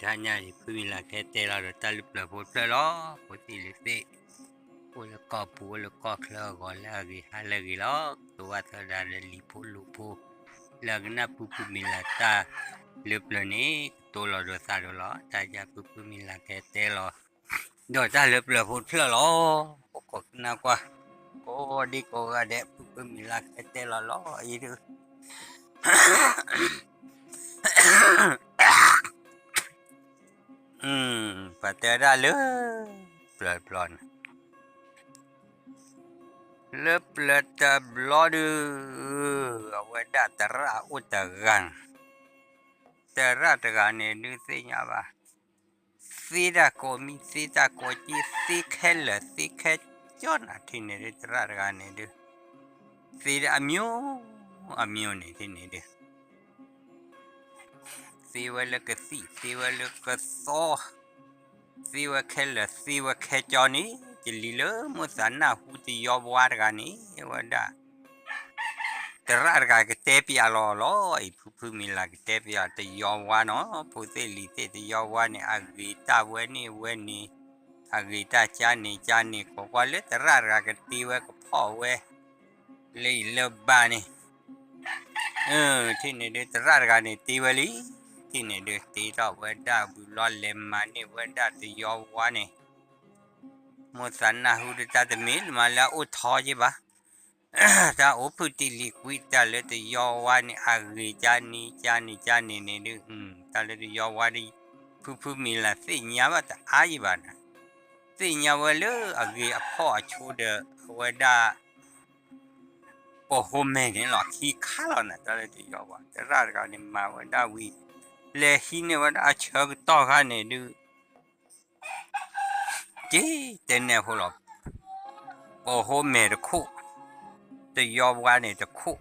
တၢ်ညါအံၤ ဖုမံၤလၤကဟဲတဲလီၤဒီးတၢ်လၢပျၢၤဖိတဖျၢၣ်လီၤ. ဖိသ့ၣ်လံၤသ့ၣ် အိၣ်လၢကီၢ်ပူၤ အိၣ်လၢကီၢ်ချၢအဂီၢ် လၢအဂ့ၤဟါလၢအဂ့ၤလီၤ. ကတိၤဘၣ်သၢဒၣ်ဒီးလံၤဖိလိၤဖိ လၢအကနၣ်ဖုဖုမံၤလၤတၢ်လၢပျၢၤန့ၣ် ကတိၤလီၤဒီးသးဒီးလီၤ. တၢ်ယါဖုဖုမံၤလၤကဟဲတဲလီၤ ဒီးတၢ်လၢပျၢၤဖိတဖျၢၣ်လီၤ. အိၣ်ခိးကနၣ်ကွၢ် ကိးဒံကိးဂၤဒဲး ဖုဖုမံၤလၤကဟဲတဲလီၤလီၤအံၤဒုး ပှၤတဲဝဲဒၣ်လၢ ပျၢၤတဘျီန့ၣ် လၢပျၢၤတဘျီဒုး အဝဲဒၣ်သရၣ်အိၣ်တဂၤန့ၣ် သရၣ်တဂၤန့ၣ်ဒုးသ့ၣ်ညါဘၣ် သ့တၢ်ကိးမံၤ သ့တၢ်ကိးက့ သ့ခဲလၢာ် သ့ခဲကၠီနၤ ထံၣ်န့ၣ်ဒုး သရၣ်တဂၤန့ၣ်ဒုး သ့ဒၣ်အမျိုး အမျိုးန့ၣ် ထံၣ်န့ၣ်ဒုး သ့ဝဲလၢကသံၣ် သ့ဝဲလၢကသီ သ့ဝဲခဲလၢာ် သ့ဝဲခဲကၠီန့ၣ် တလံၤလၢမိၣ်သးနၢ်ဟူတယီဝါတဂၤန့ၣ် ဝဲဒၣ် သရၣ်တဂၤကတဲပျးလီၤလီၤအံၤ ဖုဖုမံၤလၤကတဲပျးတယီဝါနီၤ ဖိသ့ၣ်လံၤသ့ၣ်တယီဝါန့ၣ် အဂ့ၤတၢ်ဝဲန့ၣ်ဝဲန့ၣ် အဂ့ၤတၢ်ကၠါန့ၣ်ကၠါန့ၣ် ကိးကွၢ်လၢသရၣ်တဂၤကတ့ဝဲကဖီၣ်ဝဲ လၢအံၤလၢဘၣ်န့ၣ် ထံၣ်န့ၣ်ဒုး သရၣ်တဂၤန့ၣ်တ့ဝဲလံ ထံၣ်န့ၣ်ဒုး တ့ထီၣ်ဝဲဒၣ်ဝံၤဘျီ လဲၤမၤန့ၢ်ဝဲဒၣ်တယီဝါန့ၣ် မိၣ်သးနၢ်ဟူဒုး တၢ်တမ့ၢ်လၢမၤလၢအအိၣ်ထီယ့ၢ်ဘၣ် တၢ်အိၣ်ဖုၣ်တံၢ်လံၤကွံာ် တၢ်လၢတယီဝါန့ၣ် အဂ့ၤကၠါန့ၣ်ကၠါန့ၣ်ကၠါန့ၣ်န့ၣ်ဒုး တၢ်လၢတယီဝါဒုး ဖုဖုမံၤလၤသ့ၣ်ညါဘၣ်တအါယံၤဘၣ်န့ၣ် သ့ၣ်ညါဝဲလၢအဂ့ၤအဖီၣ်အဆိဒီး အဝဲဒၣ် ပိာ်ဟိမဲာ်န့ၣ်လီၤ ခံခါလီၤန့ၣ် တၢ်လၢတယီဝါ သရၣ်တဂၤန့ၣ် မၤဝဲဒၣ်ဝံၤ လဲၤဟံးန့ၢ်ဝဲဒၣ်အဆၢကတီၢ်ခါန့ၣ်ဒုး က့ၤတဲနဲၣ်ဖိလီၤ ပိာ်ဟိမဲာ်တခိၣ် တယီဝါန့ၣ်တခိၣ်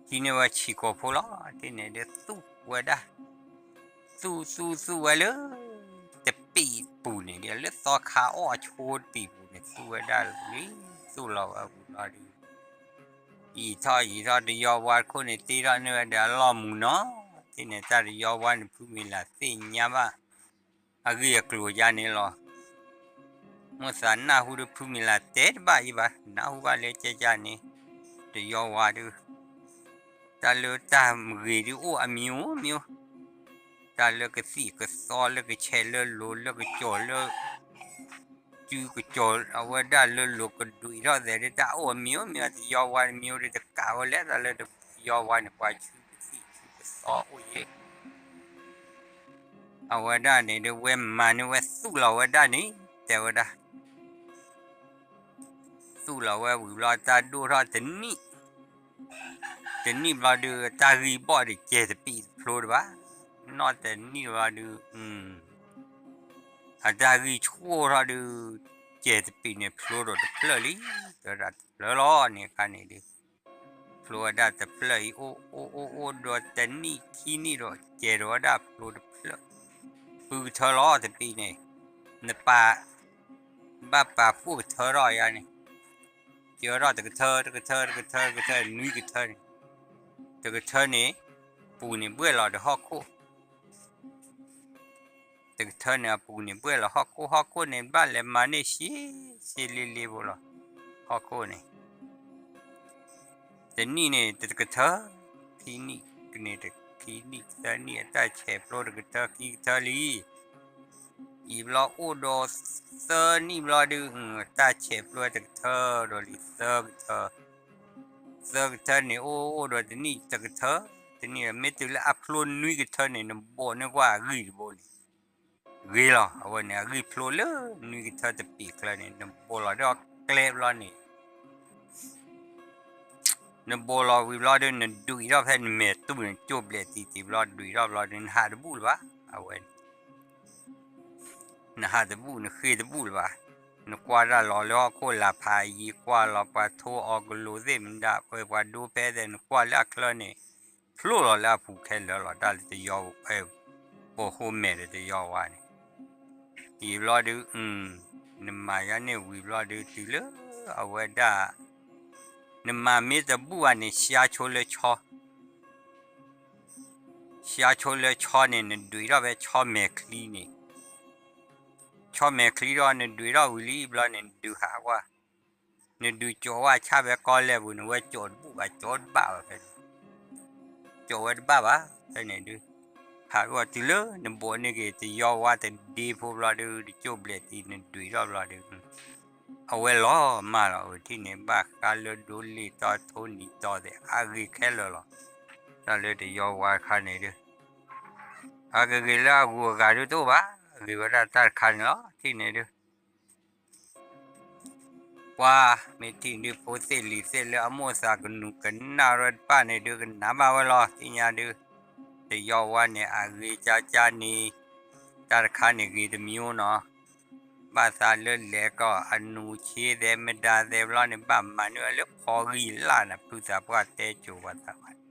ဟံးန့ၢ်ဝဲဆံးကိာ်ဖိလီၤ ထံၣ်န့ၣ်ဒုး သူၣ်ဝဲဒၣ် သူၣ်သူၣ်သူၣ်ဝဲလၢ တပံာ်ပူၤန့ၣ်ဒုး လၢသီခါအီၣ်အဆိတပံာ်ပူၤန့ၣ် သူၣ်ဝဲဒၣ်လံ သူၣ်လီၤဝဲဝံၤလီၤဒုး ယံာ်ထီၣ်ယံာ်ထီၣ် တယီဝါတခိၣ်န့ၣ် တ့ထီၣ်န့ၢ်ဝဲဒီးအလီၢ်မူနီၤ ထံၣ်န့ၣ်တၢ်တယီဝါန့ၣ် ဖုမံၤလၤသ့ၣ်ညါဘၣ် အဂ့ၢ်အကျိၤယါန့ၣ်လီၤ မိၣ်သးနၢ်ဟူဒီးဖုမံၤလၤတဲတဘၣ်ယံၤဘၣ် နၢ်ဟူဘၣ်လၢကဲကၢ်န့ၣ် တယီဝါဒုး တၢ်လၢတၢ်မဂ့ၤဒုးအိၣ်အမျိုးမျိုး တၢ်လၢကသံၣ်ကသီလၢကဆဲးလၢလိၤလၢကစီၤလၢ စုကစီၤ အဝဲဒၣ်လၢလိၤကဒွံးထီၣ်သဲးဒုး တၢ်အိၣ်အမျိုးမျိုး တယီဝါတမျိုးဒုး တကးဝဲလဲၣ် တၢ်လၢတယီဝါန့ၣ် ပှၤစုကသံၣ်စုကသီအိၣ်ယဲၢ် အဝဲဒၣ်န့ၣ်ဒုး ဝဲမၤန့ၢ်ဝဲသူၣ်လီၤဝဲဒၣ်န့ၣ် တဲဝဲဒၣ် သူၣ်လီၤဝဲဝံၤဘျီ တၢ်ဒိၣ်ထီၣ်တနံၣ် တနံၣ်ဘျီဒုး တၢ်ဂံၢ်ဘီၣ်ဒုး ကဲၤတပံာ်တဖျိတဘၣ်, နီၢ်တနံၣ်ဘျီဒုး အတၢ်ဂံၢ်ဆှိၣ်ထီၣ်ဒုး ကဲၤတပံာ်န့ၣ်ဖျိဒီးတဖျၢၣ်လံ, တဲဝဲဒၣ်တဖျၢၣ်လီၤန့ၣ်အခါန့ၣ်ဒုး ဖျိဝဲဒၣ်တဖျၢၣ်အံၤ အိၣ်အိၣ်အိၣ်အိၣ်ဒီးတနံၣ်ခံနံၣ်ဒီး ကဲၤထီၣ်ဝဲဒၣ်ဖျိတဖျၢၣ်, ဖုကထၢလီၤတပံာ်န့ၣ်, နပာ် ဘၣ်ပာ်ဖှိၣ်ကထၢထီၣ်ယါန့ၣ်, ကဲထီၣ်တကထၢ တကထၢ တကထၢ တကထၢ နွံကထၢန့ၣ်, တကထၢန့ၣ် ပူၤန့ၣ်ဘှဲၣ်လီၤဒီးဟီၣ်ခိၣ် တကထၢန့ၣ်အပူၤန့ၣ် ဘှဲၣ်လီၤဟီၣ်ခိၣ်, ဟီၣ်ခိၣ်န့ၣ် ဘၣ်လဲၤမၤန့ၢ်ဆံး ဆံးလံလံဖိလီၤ, ဟီၣ်ခိၣ်န့ၣ် တနံၣ်န့ၣ် တကထၢ, ခံနံၣ်န့ၣ် ခံနံၣ် သၢနံၣ် အတၢ်ဆဲးဖျိတကထၢ ခံကထၢလံ, အံၤဘျီအိၣ်ဒီးသၢနံၣ်ဘျီဒုး တၢ်ဆဲးဖျိတကထၢဒီးလံ သၢကထၢ, သၢကထၢန့ၣ် အိၣ်အိၣ်ဒီးတနံၣ်တကထၢ, တနံၣ်မ့ၢ်တုၤလၢအဖျိနွံကထၢန့ၣ် နဘိးန့ၢ်ကွၢ်အဂံၢ်တဘိန့ၣ် ဂ့ၤလီၤ, အဝဲန့ၣ် အဂံၢ်ဖျိလၢနွံကထၢတပံာ်ချၢန့ၣ် နဘိးလီၤဒီးကျဲဘျီန့ၣ် နဘိးလီၤဝံၤဘျီဒီး နဒွံးထီၣ်ဖဲနမဲာ်တူၢ်န့ၣ် ကၠိၣ်ဘျဲၣ်တံၢ်တံၢ်ဘျီ ဒွံးထီၣ်ဘျီဒီး နဟးတဘူၣ်လၢၤဘၣ်, အဝဲန့ၣ် နဟးတဘူၣ် နဃ့တဘူၣ်လၢၤဘၣ်, နကွၢ်တၢ်လီၤလၢဟီၣ်ခိၣ်လာ်ဖးယံၤ ကွၢ်လီၤပှၤထိအီၤကလိာ်သ့ၣ်မတၤ ပှဲၤပှၤဒိဖဲသဲး နကွၢ်လၢအချၢန့ၣ် ဖျိလီၤလၢအပူၤခဲလၢာ်လီၤ တၢ်လၢတယီ ပိာ်ဟိမဲာ်ဒီးတယီဝါန့ၣ်, အံၤဘျီဒုး နမၤယါန့ၣ်ဝံၤဘျီဒုး တုၤလၢအဝဲဒၣ် နမၤမ့ၢ်တဘူၣ်ဘၣ်န့ၣ် ဆှါဆိလၢဆီ, ဆှါဆိလၢဆီန့ၣ် နဒွံးထီၣ်ဖဲဆီမဲာ်ချံန့ၣ်, ဆီမဲာ်ချံဒီးနဒွံးထီၣ်ဝံၤလံဘျီန့ၣ် နဒုးဟးကွၢ်, နဒုးကၠိးဝဲဆၣ်ဖဲကီၢ်လဲၢ်ပူၤန့ၣ် ဝဲကၠိးတဘူၣ်ဘၣ် ကၠိးတဘၣ်ဘၣ်ဖဲန့ၣ်, ကၠိးဝဲတဘၣ်ဘၣ်ဖဲန့ၣ်ဒုး, ဟးကွၢ်တုၤလၢနဘိးန့ၢ်က့ၤ တယီဝါတဒ့ဖိဘျီဒုး တကၠိၣ်ဘျဲးတံၤ နဒွံးထီၣ်ဘျီဒုး အဝဲလီၤမၢ်လီၤ အဝဲထံၣ်န့ၣ် ဘၣ်ဃးလၢဒိလ့ၣ်တီထိနံၤတီသဲး အဂ့ၤခဲလၢာ်လီၤ. တၢ်လၢတယီဝါတခါန့ၣ်ဒုး အကဂ့ၤလၢအဂုၤအဂၤဒုးတအိၣ်ဘၣ်, ဂ့ၤဝဲဒၣ်တၢ်တခါန့ၣ်လီၤ ထံၣ်န့ၣ်ဒုး ပှၤမ့ၢ်ထံၣ်ဒုးဖိသ့ၣ်လံၤသ့ၣ်လၢအမိၣ်သးကနူၤကနၣ်ရဲၣ်တဖၣ်န့ၣ်ဒုး ကနၣ်ဘၣ်ဝဲလီၤ သ့ၣ်ညါဒုး, တယီဝါန့ၣ် အဂ့ၤကၢ်ကၢ်န့ၣ်, တၢ်တခါန့ၣ်ဂ့ၤတမံၤအိၣ်နီၤ, ဘၣ်သးလၢလဲၤကီးအနူၤဆ့သဲးမဒါသဲးဘျီန့ၣ် ဘၣ်မၤန့ၢ်ဝဲလၢဖီဂံၢ်လၢ်န့ၣ် ဖုသးပှၢ်တဲစိၤပှၤသးပှၢ်န့ၣ်,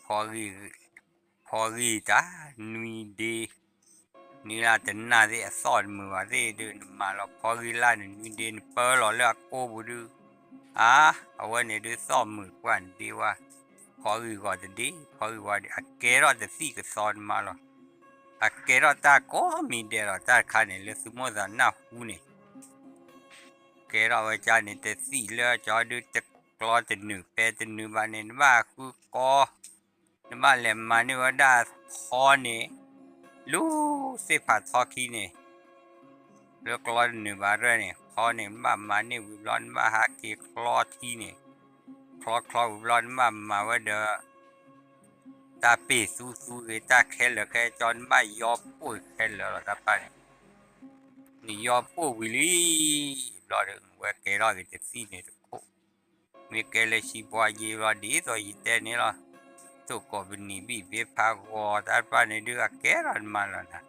ဖီဂံၢ် ဖီဂံၢ်တၢ်နွံဒ့, နွံလၢတနၢ်သ့ၣ်အသီၣ်တမုာ်ဘၣ်သ့ၣ်ဒုး နမၤလီၤဖီဂံၢ်လၢ်န့ၣ် နွံဒ့နပၢလီၤလၢအကိပူၤဒုး, အါ, အဝဲန့ၣ်ဒုးသီၣ်မုာ်ပှၢ်နဒ့ဝဲ, ဖီဂံၢ်ဂီၤတဒ့, ဖီဂံၢ်ဂီၤဒ့ အကဲထီၣ်တသံၣ်ကသီတမံၤလီၤ, အကဲထီၣ်တၢ်ကိးမံၤဒဲးလီၤ တၢ်တခါန့ၣ် လၢသုမိၣ်သးနၢ်ဟူန့ၣ် ကဲထီၣ်ဝဲကၢ်န့ၣ် တသံၣ်လၢကၠီဒုး တကျီတနုာ်ပဲတနုာ်ဘၣ်န့ၣ် နဘၣ်ဃုကီ, နဘၣ်လဲၤမၤန့ၢ်ဝဲဒၣ်ဖီန့ၣ်, လူၤသ့ၣ်ဖးထီခံန့ၣ်, လၢကျီတနုာ်ဘၣ်ရၢၢ်န့ၣ် ဖီန့ၣ် နဘၣ်မၤန့ၢ်ဝံၤဘျီ နဘၣ်ဟးက့ၤချီထံန့ၣ်, ချီချီဝံၤဘျီ နဘၣ်မၤဝဲဒီး တၢ်ပ့ၢ်သူသူဂ့ၤ တၢ်ခဲလၢာ်ခဲဆ့ နဘၣ်ယီပိၢ်ခဲလၢာ်လီၤ တၢ်တဖၣ်န့ၣ်, နယီပိၢ်ဝံၤလံဘျီဒီး ဝဲကဲထီၣ်က့ၤတသံၣ်န့ၣ်တခိၣ်, မ့ၢ်ကဲလၢစံးပှၤယ့ဘျီ ဒ်သိးယတဲန့ၣ်လီၤ, သိၣ်ကိးပနံာ်ဘံၣ်ဘ့ဖးဂီၤ တၢ်တဖၣ်န့ၣ်ဒုး အကဲထီၣ်တမံၤလီၤနၤ,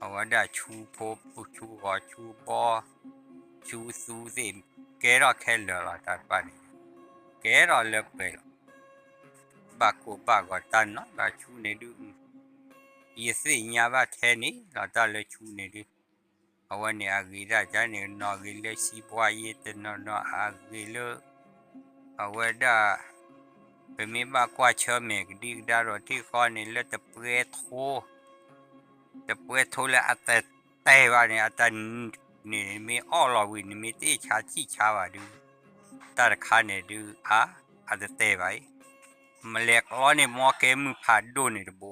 အဝဲဒၣ်ဆူဖိ ဆူဂီၤ ဆူဘီ ဆူသူသ့ၣ် ကဲထီၣ်ခဲလၢာ်လီၤ တၢ်တဖၣ်န့ၣ်, ကဲထီၣ်လၢပှဲၤလီၤ, ဘၣ်ကိၢ်ဘၣ်ဂီၤတၢ်နီတဂၤဆူန့ၣ်ဒုး, ယသ့ၣ်ညါဘၣ်ထဲန့ၣ်လီၤ တၢ်လၢဆူန့ၣ်ဒုး, အဝဲန့ၣ်အဂ့ၤဒၣ်ကန့ၣ် နီၢ်ဂ့ၤလၢစံးပှၤယ့ တနီၤနီၤအဂ့ၤလၢ အဝဲဒၣ် ပမ့ၢ်ဘၣ်ကွၢ်ဆၢၣ်မဲာ်ကဒံကဒါဒီးထံၣ်ဃီန့ၣ် လၢတပွဲထိ တပွဲထိလၢအတတဲာ်ဘၣ်န့ၣ် အတၢ်န့ၣ်မ့ၢ်အီၣ်လီၤဝံၤ နမ့ၢ်တအ့ၣ်ဆါဆံၣ်ဆါဘၣ်ဒုး, တၢ်တခါန့ၣ်ဒုး အါ, အတတဲာ်ဘၣ်အံၤ, မလဲၤကျီန့ၢ်မီကဲမုၢ်ဖးဒိၣ်န့ၣ်တဘိ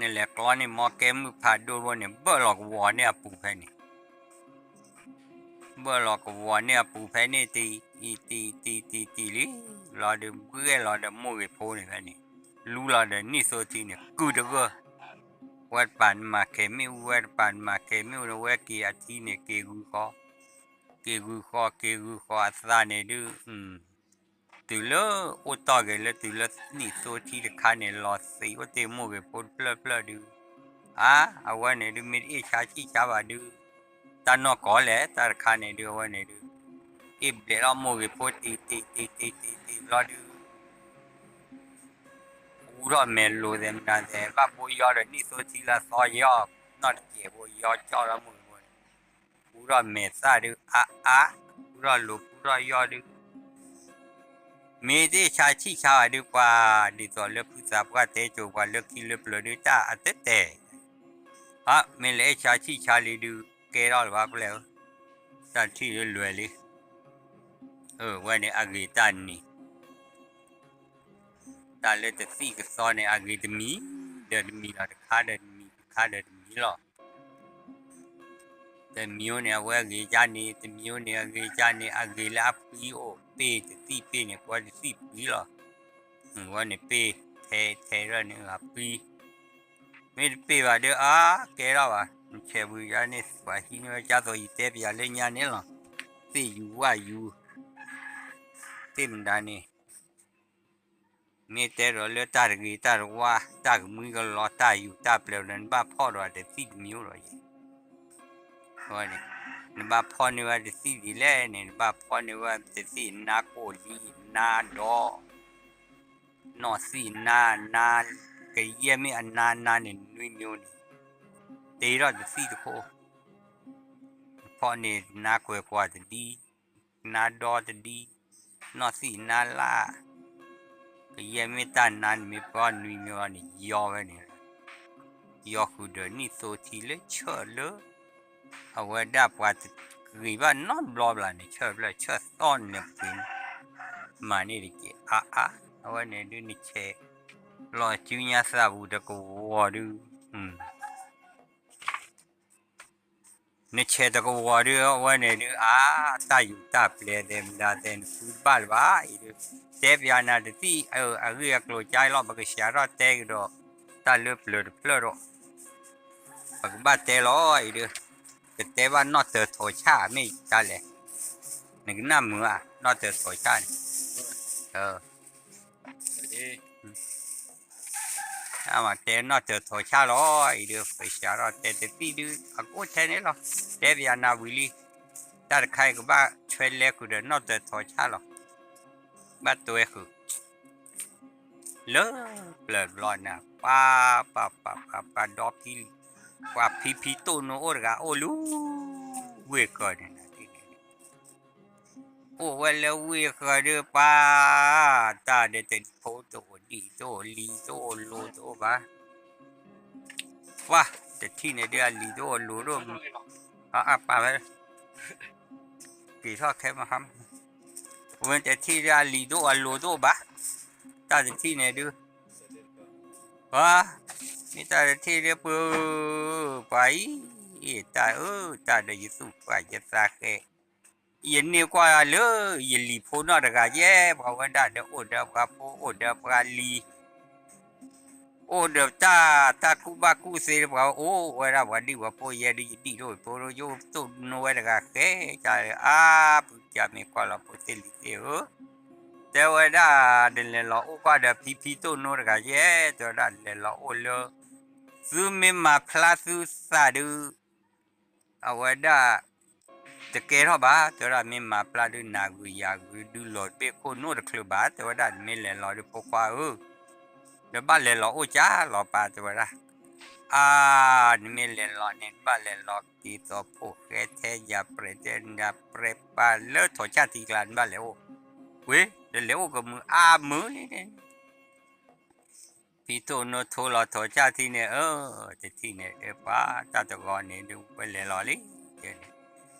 နလဲၤကျီန့ၢ်မီကဲမုၢ်ဖးဒိၣ်တဘိန့ၣ် ဘၢၣ်လီၤကဝီၤန့ၢ်အပူၤဖဲန့ၣ်, ဘၢၣ်လီၤကဝီၤန့ၢ်အပူၤဖဲန့ၣ် တံၤတံၤတံၤတံၤလံ, ဘျီဒီးဘှဲၣ်လီၤဒီးမိၢ်ဂ့ၤဖိန့ၣ်ဖဲန့ၣ်, လူလီၤဒီးနံၣ်သိထံန့ၣ် ကုၢ်တဂၢၢ်, ဝဲတပၤနမၤခဲမ့ၣ်အူ ဝဲတပၤနမၤခဲမ့ၣ်အူဒီး ဝဲက့ၤအထံန့ၣ် က့ၤဂုၤဃီ, က့ၤဂုၤဃီ က့ၤဂုၤဃီအသးန့ၣ်ဒုး တုၤလၢအိၣ်တီၢ်က့ၤလၢတုၤလၢနံၣ်သိထံတခါန့ၣ် လီၤသံးအိၣ်တ့ၢ်မိၢ်ဂ့ၤဖိတဖျၢၣ်ဖျၢၣ်ဒုး, အါ, အဝဲန့ၣ်ဒုး မ့ၢ်တအ့ၣ်ဆါဆံၣ်ဆါဘၣ်ဒုး, တၢ်နီၢ်ကီၢ်လဲၣ် တၢ်တခါန့ၣ်ဒုး အဝဲန့ၣ်ဒုး, အ့ၣ်ဘျဲးထီၣ်မိၢ်ဂ့ၤဖိတံၤတံၤတံၤတံၤတံၤတံၤဘျီဒုး ဃူထီၣ်မဲာ်လိၤသဲးမနုၤသဲး ဘၣ်ဘိယီဒီးနံၣ်သိထံလၢအသီယီ, နီၢ်တကဲးဘိယီကၠီထီၣ်မိၢ်ဂ့ၤဖိန့ၣ်, ဃူထီၣ်မဲာ်သၣ်ဒုး အါအါ, ဃူထီၣ်လိၤဃူထီၣ်ယီဒုး, မ့ၢ်တအ့ၣ်ဆါဆံၣ်ဆါဘၣ်ဒုးပှၤ, ဒ်သိးလၢဖုသးပှၢ်တဲစိၤပှၤလၢခံလၢပျၢၤဒုး တၢ်အတတဲာ်, အါ, မ့ၢ်လၢအ့ၣ်ဆါဆံၣ်ဆါလံဒုး ကဲထီၣ်လၢၤဘၣ်ပျဲၢ်ဧၢ, တၢ်ထံၣ်လၢလွဲၤလံ, အၢ ဝဲန့ၣ်အဂ့ၤတၢ်န့ၣ် တၢ်လၢတသံၣ်ကသီန့ၣ် အဂ့ၤတမံၤဒီးတမံၤလီၤ, တခါဒီးတမံၤ တခါဒီးတမံၤလီၤ. တမံၤအိၣ်န့ၣ် အဝဲအဂ့ၤကၢ်န့ၣ်, တမံၤအိၣ်န့ၣ် အဂ့ၤကၢ်န့ၣ် အဂ့ၤလၢအပှံၤအိၣ်, ပ့ၢ်တသံၣ်ပ့ၢ်န့ၣ် ကွၢ်တသံၣ်ပှံၤလီၤ. ဝဲန့ၣ်ပ့ၢ်ထဲထဲရၢၢ်န့ၣ် အပှံၤ, မ့ၢ်တပ့ၢ်ဘၣ်ဒီး အါ ကဲထီၣ်ဘၣ်, နဆဲးပှံၤယါန့ၣ် ပှၤဟံးန့ၢ်ဝဲကၢ်သိးယတဲပယၤလၢညါန့ၣ်လီၤ. သ့ၣ်ယူၤဝၣ်ယူၤ သ့ၣ်မတၤန့ၣ် မ့ၢ်တဲဒီးလၢတၢ်တဂ့ၤတၢ်တဝါ တၢ်ကမှံကလီၤ တၢ်ယူၤတၢ်ပျဲၤဒီး နဘၣ်ဖီၣ်ဒီးတသံၣ်တမံၤအိၣ်ဒီးယဲ, နဘၣ်ဖီၣ်န့ၢ်ဝဲတသံၣ်ဒ်လဲၣ်န့ၣ် နဘၣ်ဖီၣ်န့ၢ်ဝဲတသံၣ်နါကိၢ်လံ နါဒီး နီၢ်သံၣ်နါ နါ ကယဲၢ်မ့ၢ်အနါနါန့ၣ် နွံမံၤန့ၣ် တ့ထီၣ်တသံၣ်တခိၣ်, ဖီၣ်န့ၢ်နါကွဲၤကွၢ်တဒံ, နါဒီတဒံ, နီၢ်သံၣ်နါလၢ်, က ယဲမ့ၢ်တၢ်နါန့ၣ်မ့ၢ်ပှၢ်နွံမ့ၢ်အီၤန့ၣ် ယီဝဲန့ၣ် ယီဃုာ်ဒီးနံၣ်သိထံလၢဆၢၣ်လၢ အဝဲဒၣ်ပှၤတဂ့ၤဘၣ်နီတဘျီဘျီန့ၣ် ဆၢၣ်ဖျၢၣ်ဆၢၣ်သီန့ၣ်ပှ့ၤ မၤန့ၢ်တက့ၢ်အါအါ အဝဲန့ၣ်ဒုးနဆဲး လီၤစုညါသးပူၤတကဝီၤဒုး နဆဲးတကဝီၤဒုး အဝဲန့ၣ်ဒုး အါ တၢ်ယူၤတၢ်ပျဲၤသဲးမတၤသဲး နဃုတဘၣ်လၢၤဘၣ်အံၤဒုး တဲပျးနၤတသံၣ် အဂ့ၢ်အကျိၤကါလီၤ ပကစးထီၣ်တဲကဒီး တၢ်လၢပျၢၤတဖျၢၣ်ဒီး ပကဘၣ်တဲလီၤအံၤဒုး ကတဲဘၣ်နီၣ်တၢၤထီးဆၣ်မ့ၢ်ယတၢ်လဲၣ် နကနၣ်မုာ်ဧါ နီၣ်တၢၤထီးဆၣ်န့ၣ် တဲနီၣ်တၢၤထီးဆၣ်လီၤ အံၤဒုး ပစးထီၣ်တဲတသံၣ်ဒုး အကအိၣ်ထဲန့ၣ်လီၤ တဲပျးနၤဝံၤလံ တၢ်တခါအံၤကဘၣ်ဆွဲလဲဃုာ်ဒီးနီၣ်တၢၤထီးဆၣ်လီၤ ဘၣ်တွဲဃုာ် လၢပျၢၤဘျီန့ၣ် ပှၤ ပှၤ ပှၤ ပှၤ ပှၤဒီဖံ ပှၤဖံဖံတိၣ်နိအိၣ်တဂၤအိၣ်လၢ ဝ့ၢ်ဃၢၤန့ၣ် အိၣ်ဝဲလၢဝ့ၢ်ဃၢၤဒုးပှၤ တၢ်ဒီးတဖိတအိၣ်ဒံၣ်တအိၣ်လံၤတအိၣ်လိၤတအိၣ်ဘၣ် ပှၤ တထံၣ်န့ၣ်ဒုးအလံၤတအိၣ်အလိၤတအိၣ် အပာ်ဝဲ က့ၤထီၣ်ခဲမဟါ ဝဲတထံၣ်ဒုးအလံၤတအိၣ်အလိၤတအိၣ်ဘၣ် တၢ်တထံၣ်န့ၣ်ဒုး ပှၤ မ့ၢ်တၢ်တထံၣ်ဒုးပှၤ ပှၤအံၤ တၢ်အၢ တၢ်ဒီးယသူၣ်ပှၢ်ယသးဃဲ ယန့ၢ်ကွၢ်လၢ ယလံၤဖိနီၢ်တဂၤယဲ ပှၤဝဲဒၣ်ဒီးအိၣ်ဒီးပှၤဖိအိၣ်ဒီးပှၤလံၤ အိၣ်ဒီးတၢ် တၢ်ကူၣ်ဘၣ်ကူၣ်သ့ပှၤအိၣ်ဝဲဒၣ်ပှၤဒံၣ်ပှၤဖိယဲဒုးယဒံၣ်တအိၣ်ဖိ ယအိၣ်တိၣ်နိဝဲတဂၤဃဲ တၢ်အါ ပုၢ်ကၢ်မ့ၢ်ကွၢ်လီၤဖိသ့ၣ်လံၤသ့ၣ်ဧၢ တဲဝဲဒၣ် နလဲၤလီၤအိၣ်ကွၢ်ဒီးဖံဖံတိၣ်နိတဂၤယဲ တဲဝဲဒၣ်လဲၤလီၤအိၣ်လၢ သုမ့ၢ်မၤဖျါသုသးဒုး အဝဲဒၣ် တကဲထီၣ်ဘၣ် တဲဝဲဒၣ်မ့ၢ်မၤဖျါဒုးနၤဂုၤယၤဂုၤဒုးလီၤတဘ့ၣ်ခိၣ်နိၣ်တချုးဘၣ် တဲဝဲဒၣ်နမ့ၢ်လဲၤလီၤဒုးဖိခွါဧၢ ဒီးဘၣ်လဲၤလီၤအိၣ်ကၢ်လီၤပၢ် တဲဝဲဒၣ် အါ နမ့ၢ်လဲၤလီၤန့ၣ် နဘၣ်လဲၤလီၤက့ၤသိးဖိၣ်ဃဲထဲယၤပြဲးတဲနၤပြဲးပာ်လၢထိးဆၣ်ထံကျါ နဘၣ်လဲၤအိၣ် ဝ့ၢ် ဒီးလဲၤအိၣ်ကမုာ်အါမုာ်လံန့ၣ် ဖံတိၣ်နိထိလီၤထိးဆၣ်ထံန့ၣ် အၢ တထံၣ်န့ၣ်ဒုးပှၤတၢ်တဂီၤန့ၣ်ဒုး ပလဲၤလီၤလံ တဲန့ၣ်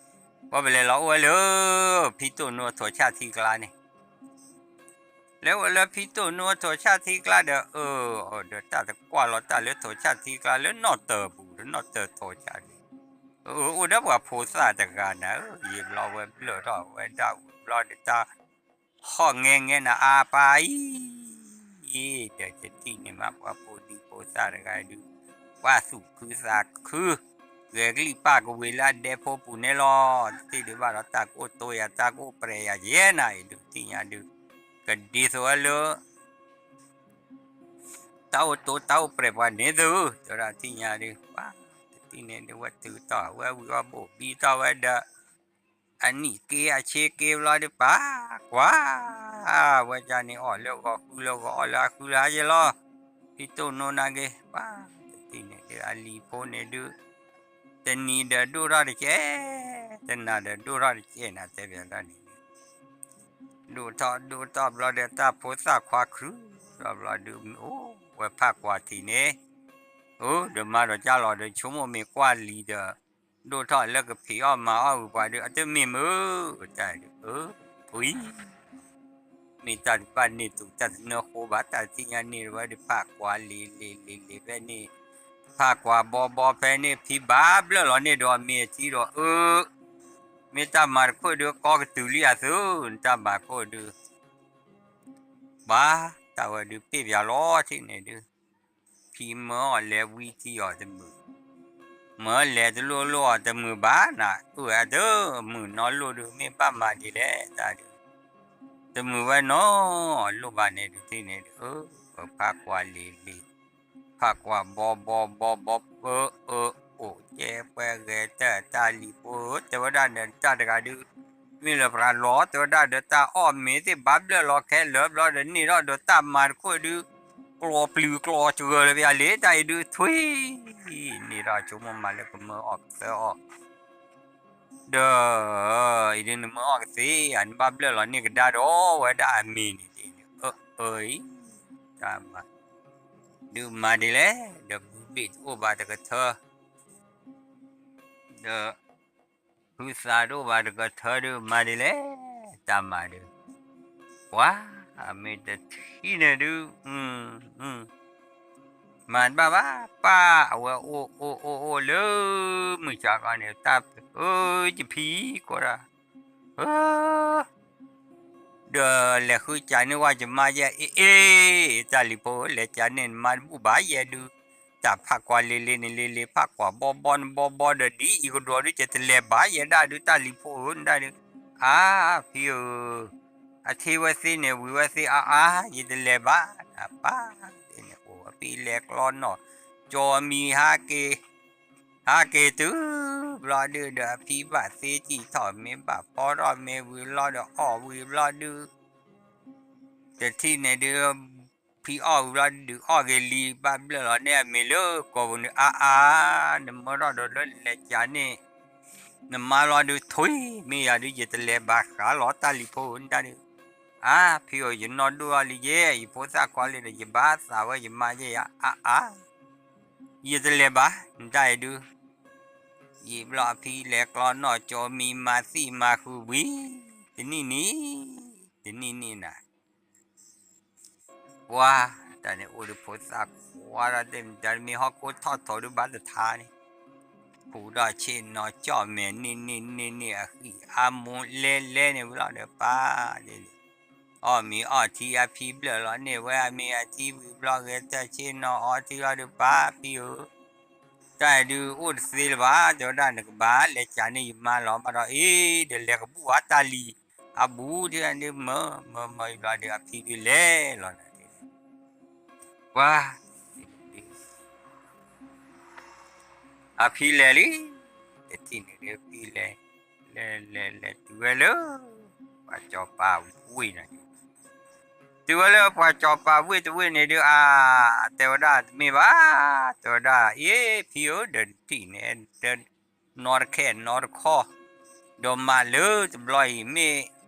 ပှၤပလဲၤလီၤအိၣ်ဝဲလၢ ဖံတိၣ်နိထိးဆၣ်ထံကျါန့ၣ် လဲၤအိၣ်လၢဖံတိၣ်နိထိးဆၣ်ထံကျါဒီး အၢ ဒီးတၢ်တကွၢ်လီၤတၢ်လၢထိးဆၣ်ထံကျါလၢနီၣ်တၢၤပူၤ ဒီးနီၣ်တၢၤထိးဆၣ်န့ၣ် အၢ အိၣ်ဒီးပှၤဖိသၣ်တဂၤန့ၣ် ယံာ်ဘျီဝဲဘျၢၣ်ထီၣ်ဝဲဒၣ်ဝံၤဘျီဒီးတၢ် ဟီၣ်ငဲငဲနၤအါပၢ်အံၤ ဒီးယထံၣ်န့ၣ်မးပှၤဖိဒံဖိသၣ်တဂၤဒုး ပှၤသူၣ်ခုသးခု ဂဲၤကလံၣ်ပၢ်ကဝ့ၤလၢအဒဲဖိပူၤန့ၣ်လီၤ. တထံၣ်ဒုးဘၣ်ဒီးတၢ်ကအိၣ်တိယၤ တၢ်ကအိၣ်ပြဲးယၤယဲနၤအံၤဒုး ထံၣ်ညါဒုး ကဒ်သိးဝဲလၢ တၢ်အိၣ်တိတၢ်အိၣ်ပြဲးပှၤန့ၣ်သု တဲဝဲဒၣ်ထံၣ်ညါဒုး ပှၤတထံၣ်န့ၣ်ဒုး ဝဲတုၤတီၢ်ဝဲဝံၤအီၣ်ဘိၣ်ဘံတီၢ်ဝဲဒီး အနံၣ်က့အဆ့က့ဘျီဒုးပာ်ကွၢ် ဝဲဒၣ်န့ၣ်အီၣ်လၢဂီၤဃုလၢဂီၤအီၣ်လၢအဃုလၢဟါယဲလီၤ. ဖံတိၣ်နိနာ်က့ ပှၤတထံၣ်န့ၣ်ဒုး အလံၤဖိန့ၣ်ဒုး တနံၤဒီးဒိၣ်ထီၣ်တကဲ တနၤဒီးဒိၣ်ထီၣ်တကဲနၤတဲဘၣ်ဒၣ်န့ၣ် ဒိၣ်ထီၣ်ဒိၣ်ထီၣ်ဘျီဒီးတၢ်ဖိသၣ်ခွါခုၣ်ထီၣ်ဘျီဒုး အိၣ်ဝဲဖးကွၢ်ထံးန့ၣ် အိၣ်ဒီးမၤဒီးကၢ်လီၤဒီးဆိကမိၣ်မ့ၢ်ကွၢ်လံၤဒီး ဒိၣ်ထီၣ်လၢကဖံးအီၣ်မၤအီၣ်ဂုၤပှၤဒုး အတမ့ၢ်မုာ် တၢ်ဒုး အၢ ဖှံ မ့ၢ်တၢ်တဘၣ်န့ၢ်သူၣ်တၢ်တနၢဃိဘၣ် တၢ်တထံၣ်ညါန့ၢ်ဝဲဒုး ဖးကွၢ်လံၤလံၤလံၤလံၤဖဲန့ၣ် ဖးကွၢ်ဘီဘီဖဲန့ၣ် ဖံဘၣ်ဘျၢၣ်လီၤန့ၢ်ဒီးအမ့ၢ်အထံဒီး အၢ မ့ၢ်တၢ်မၤတခိၣ်ဒုး ကီကတုၤလံအသု နတၢ်မၤခိၣ်ဒုး ဘၣ် တၢ်ဝဲဒုးပ့ၢ်ပၠးလီၤထံၣ်န့ၣ်ဒုး ဖံမၢအီၤလဲၤဝံထံအီၤတမုာ် မၢလဲၤတလိၣ်လိၣ်အီၤတမုာ်ဘၣ်နၤ အၢ အတမုာ်နီလိၣ်ဒုး မ့ၢ်ဘၣ်မၤဒ်လဲၣ်တၢ်ဒုး တမုာ်ဝဲနီလိၣ်ဘၣ်န့ၣ်ဒုးထံၣ်န့ၣ်ဒုး အၢ ဖးကွၢ်လံၤလံၤ ဖးကွၢ်ဘီဘီဘီဘီ ပၢ အၢ အိၣ်ကဲပှဲၤဂဲၤတၢ်တၢ်လံၤဖိ တဲဝဲဒၣ်ဒီးတၢ်တဂၤဒုး မ့ၢ်လၢပှၤလီၤ တဲဝဲဒၣ်ဒီးတၢ်အီၣ်မ့ၤသ့ၣ်ဘၣ်ဘျၢၣ်လီၤခဲလၢာ်ဘျီဒီးန့ၢ်ထီၣ်ဒီးတၢ်မၤတခိၣ်ဒုး ကျီပျုၤကျီစှၤလၢပယၤလံ တၢ်အံၤဒုးထွံၣ် န့ၢ်ထီၣ်ဆိကမိၣ်မၤလၢကမၢအီၣ်ကသၢအီၣ် ဒီး အံၤဒုးနမၢအီၣ်ကသ့ဧါ နဘၣ်ဘျၢၣ်လီၤန့ၢ်ကဒါဒီးဝဲဒၣ်အမ့ၤန့ၣ်ဒ်န့ၣ် အၢ အၢ အံၤ တၢ်မၤ ဒုးမၤဒ်လဲၣ်, ဒီးဘုဘ့ၣ်တအိၣ်ဘၣ်တကထၢ ဒီး ဟုသးတအိၣ်ဘၣ်တကထၢဒုးမၤဒ်လဲၣ်, တၢ်မၤဒုး, ပှၤ အမ့ၢ်တထံၣ်န့ၣ်ဒုး မၤတဘၣ်ဘၣ်, ပၢ် အဝဲအိၣ်အိၣ်အိၣ်အိၣ်လၢ မုၢ်ဆါခီန့ၣ် တၢ် ယဖံကိးဒၣ် ဒီးလဲၤဃုစးန့ၢ်ဝဲယမါယဲ အ့ၣ်အ့ၣ် တၢ်လံၤဖိ လဲၤစးန့ၢ်နမါတဘူၣ်ဘၣ်ယဲဒုး, တၢ်ဖးကွၢ်လံၤလံၤန့ၣ်လံၤလံၤ ဖးကွၢ်ဘီဘီနဘီဘီဒီး ဒ်အံၤကဒီးဒုး ယတလဲၤဘၣ်ယဲဒၣ်ဒုး တၢ်လံၤဖိဧၢ နဒၣ်ဒုး, အါ ဖံဧၢ, အထံဝဲသ့န့ၣ် ဝံၤဝဲသ့အါအါ ယတလဲၤဘၣ်, ပၢ် န့ၣ်အိၣ်ဝဲဖံလဲၤကျီနီၢ် ကၠီမံၤဟးက့ၤ ဟးက့ၤတုၤဘျီဒုးဒီး အဖံဘၣ်သ့စံၣ်ထီၣ်မ့ၤဘၣ်ဖီထီၣ်မ့ၤဝံၤဘျီဒီး အီၣ်ဝံၤဘျီဒုး တထံၣ်န့ၣ်ဒုး ဖံအီၣ်ဝံၤဘျီဒုး အီၣ်က့ၤလံ ဘၣ်ဘျၢၣ်လီၤန့ၢ်အမ့ၤလၢကိာ်ပူၤန့ၣ် အါအါ နမၢထီၣ်ဒီးလၢလဲၤစးန့ၢ် နမါလီၤဒုး ထွံၣ်မ့ၢ်ယၤဒုး ယတလဲၤဘၣ်ဃးလီၤ တၢ်လံၤဖိဧၢ နဒၣ်ဒုး, အါ ဖံဧၢ ယနီၢ်ဒိၣ်အီၤလံယဲ ယဖိသၣ်ခွါလံဒီး ယဘၣ်သးဝဲယမါယဲယၤ အါအါ ယတလဲၤဘၣ် နတၢ်အံၤဒုး, ယံာ်ဘျီအဖံလဲၤကျီနီၢ်ကၠိမံၤမၤသံၣ်မၤဃုာ်ဝံၤ, တနံၣ်နံၣ်, တနံၣ်နံၣ်နၤ, ပှၤ တၢ်န့ၣ်အိၣ်ဒီးဖိသၣ်ခွါဒီး တမ့ၢ်ဟီၣ်ခိၣ်ထီၣ်ထီဒုးဘၣ်တထါန့ၣ်, ပူၤဒီးဆ့ၣ်နီၤကၠီၣ်မဲာ်န့ၣ်န့ၣ်န့ၣ်န့ၣ် အဃံအါမူလဲလဲန့ၣ်ဝံၤလီၤဒီးပၢ်, အီၣ်မ့ၤအီထံအဖံဘျၢၣ်လီၤန့ၢ်ဝဲအမ့ၤအထံဝံၤဘျီဂဲၤတၢ်ဆ့ၣ်နီၤအီထံလီၤဒီးပၢ်ဖံဧၢ, တၢ်ဒုးအိၣ်တသ့လၢၤဘၣ် တဲဝဲဒၣ် နကဘၣ်လဲၤကးန့ၢ်ယမါလီၤ ဘၣ်ဒီးအ့ၣ် ဒီးလဲၤကဘူၣ်ဝဲတၢ်လံၤအဘူးထံၣ်ဒုးမၢမၢမၢဘျီဒီးအဖံဒုးလဲၤလီၤနၤ, ပှၤ အဖံလဲၤလံ, တထံၣ်န့ၣ်ဒုးဖံလဲၤ, လဲၤလဲၤလဲၤ တုၤဝဲလၢ ပှၤစီၤပၤဝ့ၢ်န့ၣ်, တုၤဝဲလၢပှၤစီၤပၤဝ့ၢ်တဝ့ၢ်န့ၣ်ဒုး အါ တဲဝဲဒၣ်တမ့ၢ်ဘၣ်, တဲဝဲဒၣ် အ့ၣ် ဖံဧၢ ဒီးတထံၣ်န့ၣ် နီတခဲနီတခီ, ဒီးမၤလၢတဘျီအံၤမ့ၢ်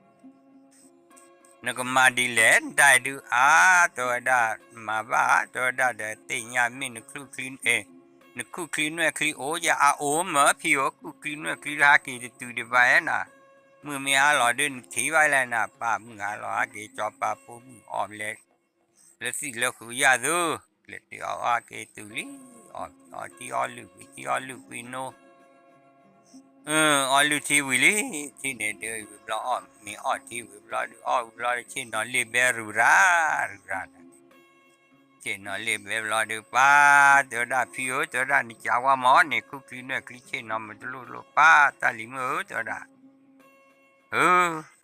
နကမၤဒ်လဲၣ် နတၢ်အံၤဒုး အါ တဲဝဲဒၣ် မၤဘၣ် တဲဝဲဒၣ်ဒီး သ့ၣ်ညါမ့ၢ်န နခူၣ်ချံနွဲၣ်ချံအိၣ်ယၤ အအိၣ်မၢဖံဧၢ ခူၣ်ချံနွဲၣ်ချံဟးက့ၤတတုၤဒံးဘၣ်ဧါနၤ, မုၢ်မ့ၢ်ဟါလီၤဒုး နထံၣ်ဘၣ်လဲၣ်နၤ ပၢ်မုၢ်ဟါလီၤဟးက့ၤ စီၤပၤဖိမုၣ်အီၣ်လဲၤ လၢသံၣ်လၢဃုာ်ယၤသု, လဲၤတုၤအီၣ်ဟးက့ၤတုၤလံ, အီၣ်ထံအီၣ်လုၢ်ကွံာ်ထံအီၣ်လုၢ်ကွံာ်နိ အီၣ်လုၢ်ထံဝံၤလံ, ထံန့ၣ်ဒုးဝံၤဘျီအီၣ်မ့ၤအီၣ်ထံဝံၤဘျီဒုး အီၣ်ဝံၤဘျီဆ့ၣ်နီၤလ့ၣ်ဘဲရူၤရၤ ရူၤရၤန့ၣ်, ဆ့ၣ်နီၤလ့ၣ်ဘဲဘျီဒုး ပၢ် တဲဝဲဒၣ် ဖံဧၢ တဲဝဲဒၣ် နကးဝါမၢ်န့ၣ် ခူၣ်ချံနွဲၣ်ချံဆ့ၣ်နီၤမတလိၣ်လိၣ် ပၢ် တၢ်လံၤမုၣ်ဧၢ တဲဝဲဒၣ် ဧ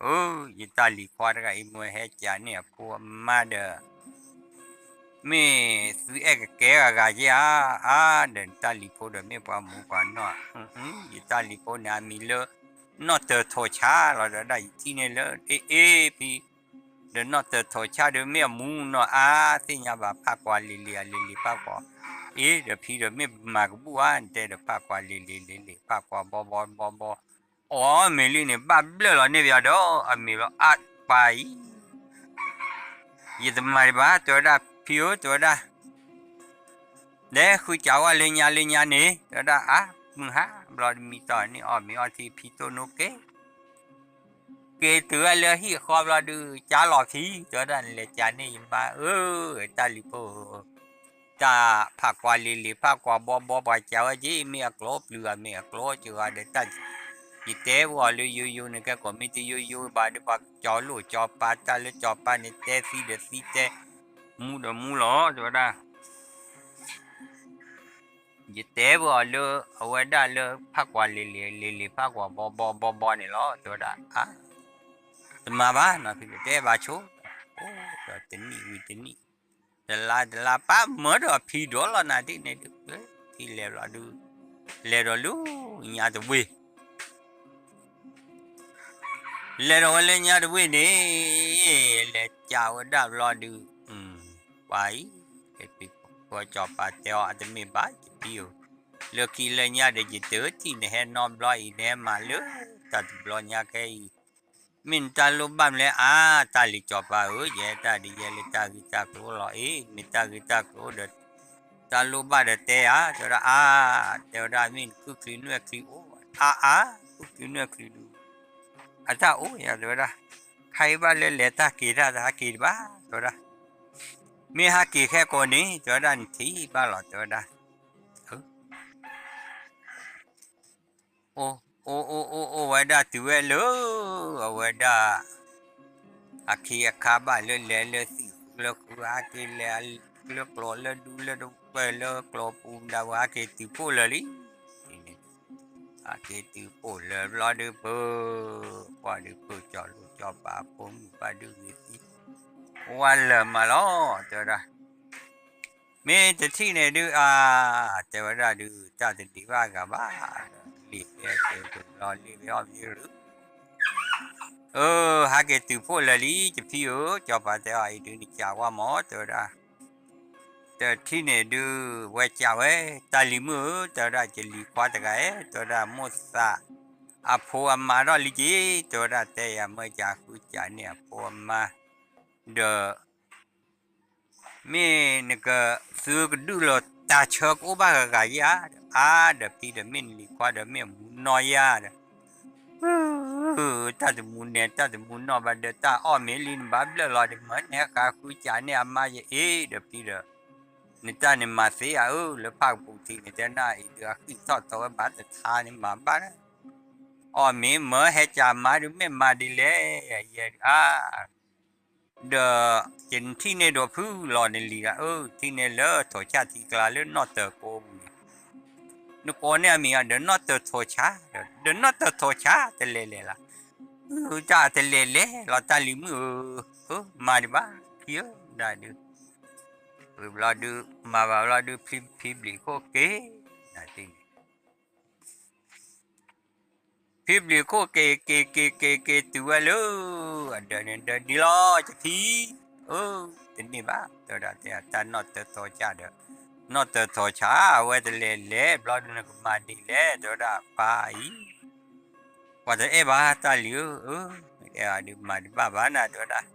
ၢ, ဧၢ, ယတၢ်လံၤခွါတဂၤအံၤ မ့ၢ်ဟဲကးန့ၢ်အဖိအမါဒီး မ့ၢ်သုအဲၣ်ကကဲဂၤဂၤက့ဧါ, အါ, ဒီးနတၢ်လံၤဖိဒီးမ့ၢ်ပှၤမူပှၤနီၢ်, ယတၢ်လံၤဖိန့ၣ် အမံၤလၢ နီၢ်တၢၤထိးဆါလီၤ တဲဝဲဒၣ် ယထံၣ်န့ၢ်လၢ အ့ၣ်အ့ၣ်ဖံ, ဒီးနီၢ်တၢၤထိးဆါဒီးမ့ၢ်အမူနီၢ်အါ, သ့ၣ်ညါဘၣ်ဖးကွၢ်လံၤလံၤအလံၤလံၤဖးကွၢ်, အ့ၣ် ဒီးဖံဒီးမ့ၢ်မၤကဘူၣ်ဧါ နတဲဒီးဖးကွၢ်လံၤလံၤလံၤလံၤ ဖးကွၢ်ဘီဘီဘီဘီ အီၣ်မ့ၤလံန့ၣ် ဘၣ်ဘျၢၣ်လီၤန့ၢ်ပယီၤဒီး အမ့ၤလီၤအါပၢ်အံၤ, ယတမၤဒံးဘၣ် တဲဝဲဒၣ် ဖံဧၢ တဲဝဲဒၣ်, လဲၤဃုစးဝဲလၢညါလၢညါန့ၣ် တဲဝဲဒၣ် အါ မုၢ်ဟါဘျီတမံၤတီၢ်န့ၣ် အီၣ်မ့ၤအီထံဖံတိၢ်နိက့ၤ က့ၤတုၤဝဲလၢဟံၣ်ဃီဘျီဒုး ကၢ်လီၤဖံ တဲဝဲဒၣ် နလဲၤကးန့ၢ်ယမါဧၢ တၢ်လံၤဖိဧၢ တၢ်ဖးကွၢ်လံၤလံၤ ဖးကွၢ်ဘီဘီ ပှၤကးဝဲက့ၤ မ့ၢ်အကျိပျုၤဂၤ မ့ၢ်အကျိစှၤဂၤဒီး တၢ် ယတဲဝဲအီၤလၢယိယိန့ၣ် ကဲကိးမ့ၢ်တယိယိဘၣ်ဒီး ပှၤကၠီလိာ်ကၠီပၤ တၢ်လၢကၠီပၤန့ၣ် တဲသံဒီးသံတဲ မူဒီးမူလီၤ တဲဝဲဒၣ် ယတဲဝဲအီၤလၢ အဝဲဒၣ်လၢဖးကွၢ်လံၤလံၤ လံၤလံၤဖးကွၢ်ဘီဘီဘီဘီန့ၣ်လီၤ တဲဝဲဒၣ် အါ တမၤဘၣ်နီၤ ဖံတဲဘၣ်ဆိ အိၣ်ဒီးတနံၣ်ဝံၤတနံၣ် တလါတလါ ပၢ်မၢဒီးဖံဒိၣ်လီၤနၤဒ်န့ၣ်ဒုး ဖံလဲၤဘျီဒုး လဲၤဒီးလၢညါတဝ့ၢ် လဲၤဒီးဝဲလၢညါတဝ့ၢ်န့ၣ် လဲၤကးဝဲဒၣ်ဘျီဒုး ပှၤအံၤ ပှၤကၠီၤပၤတဲအီၤ အတမ့ၢ်ဘၣ် ယဖံဧၢ, လၢခံလၢညါဒီး ယတထံၣ်နဟဲနီတဘျီအံၤ နဟဲမၤလၢတၢ်တဘျီညါခဲအံၤ, မ့ၢ်နတၢ်လိၣ်ဘၣ်မနုၤလဲၣ်. အါ, တၢ်လံၤစီၤပၤဧၢ, ယဲတၢ်ဒ်ယဲလၢတၢ်ဂ့ၢ်တၢ်ကျိၤလီၤအံၤ, မ့ၢ်တၢ်ဂ့ၢ်တၢ်ကျိၤဒီး တၢ်လိၣ်ဘၣ်ဒီးတဲဧါ, တဲဝဲဒၣ်. အါ, တဲဝဲဒၣ်, မ့ၢ်နခုၣ်ချံနွဲၣ်ချံအိၣ်, အါအါ, ခုၣ်ချံနွဲၣ်ချံဒုး အတၢ်အိၣ်ယၤ တဲဝဲဒၣ်. ခါအံၤဘၣ်လၢလဲၤတၢ်က့ၤတၢ် တဟးက့ၤတဘၣ် တဲဝဲဒၣ်. မ့ၢ်ဟးက့ၤခဲကိာ်န့ၣ် တဲဝဲဒၣ် နထံၣ်ဘၣ်လီၤ တဲဝဲဒၣ်. အိၣ်အိၣ်အိၣ်အိၣ်ဝဲဒၣ်တုၤဝဲလၢ အဝဲဒၣ် အခ့အခါဘၣ်လၢလဲၤလၢသံၣ်ဃုလၢဃု ဟးက့ၤလဲၤလၢကျီၤလၢဒူလၢတဝဲၢ်လၢကျီၤပူၤဒၣ်ဝဲ ဟးက့ၤတုၤဖှိၣ်လၢာ်လံ. ဟးက့ၤတုၤဖှိၣ်လၢာ်ဘျီဒုး ပၢၤကွၢ်ဒုး ပၢၤစီၤလိၣ်စီၤပၤဖိမုၣ်ဘၣ်ဒုးဂ့ၤသံ ဝါလၢာ်မးလီၤ တဲဝဲဒၣ်. မ့ၢ်တထံၣ်န့ၣ်ဒုး အါ, တဲဝဲဒၣ်ဒုး တၢ်တဒံးဘၣ်ဂၤဘၣ်, လံာ်ဖဲက့ၤတုၤလီၤလံာ်ဖဲအီၣ်မ့ၢ်ရူၤ အၢ, ဟးက့ၤတုၤဖှိၣ်လၢာ်လံ ယဖံဧၢ, စီၤပၤတဲအီၤအံၤဒုး နကးဝဲမး တဲဝဲဒၣ်. တထံၣ်န့ၣ်ဒုး ဝဲကးဝဲ, တၢ်လံၤမုၣ်ဧၢ, တဲဝဲဒၣ် ယလံၤခွါတဂၤဧၢ, တဲဝဲဒၣ် မိၣ်သးအဖိအမါထီၣ်လံက့ၤ, တဲဝဲဒၣ် တဲယၤမၢယၤဃုကးန့ၢ်အဖိအမါ ဒီး မ့ၢ်နကသုကဒုးလီၤတၢ်ဆၢကအိၣ်ဘၣ်ဂၤဂၤယါ, အါဒီးဖံဒီး မ့ၢ်နလံၤခွါဒီး မ့ၢ်အမူနီၢ်ယါဒီး တၢ်တမူနဲ တၢ်တမူနီၢ်ဘၣ်ဒီး တၢ်အီၣ်မ့ၢ်လံနဘၣ်ဘျၢၣ်လီၤဒီး မၢနဟဲဃုကးန့ၢ်အမါယအ့ၣ်ဒီးဖံဒီး နတၢ်န့ၣ်မၤသ့ဧါဧၢ, လၢဖၣ်ကပူၤထံးန့ၣ် တဲနၢ်အံၤဒုး အဃံၣ်ထီၣ်ထီဝဲဘၣ်တထါန့ၣ်မၤဘၣ်, အီၣ်မ့ၢ်မၢဟဲကးမါဒုး မ့ၢ်မၤဒ်လဲၣ်, ယဲဒုး အါ ဒီးယထံၣ်န့ၢ်ဒိးဖုလီၤနလံၤဂၤဧၢ, ထံၣ်န့ၢ်လၢထိးဆၣ်ထံကျါလၢနီၣ်တၢၤကိးပူၤန့ၣ်, နကိးန့ၢ်အမံၤဂၤဒီးနီၣ်တၢၤထိးဆၣ်, ဒီးနီၣ်တၢၤထိးဆၣ်တလဲၤလဲၤလၢ်, တၢ်တလဲၤလဲၤလီၤတၢ်လံၤမုၣ်ဧၢ, မၤဒံးဘၣ် ဖံဧၢ, ဒၣ်ဒုး ဝံၤဘျီဒုး မၤဘၣ်ဘျီဒုး ဖံဘျံးခိၣ်က့ၤ ဖံဘျံးခိၣ်က့ၤက့ၤက့ၤက့ၤက့ၤတုၤဝဲလၢ အဒၢးန့ၣ်ဒၢးဒ်လီၤ ယဖံ, အၢ တန့ၢ်ဘၣ် တဲဝဲဒၣ် တဲတၢ်နီၣ်တၢၤထိးဆၣ်ဒီး နီၣ်တၢၤထိးဆၣ် အဝဲတလဲၤလဲၤဘျီဒုး နကမၤဒ်လဲၣ် တဲဝဲဒၣ် ပၢ်အံၤ ပှၤတအဲၣ်ဘၣ်တၢ်လံၤဧၢ, အဲၣ်ဒုးမၤဒံးဘၣ်ဘၣ်နၤ တဲဝဲဒၣ်,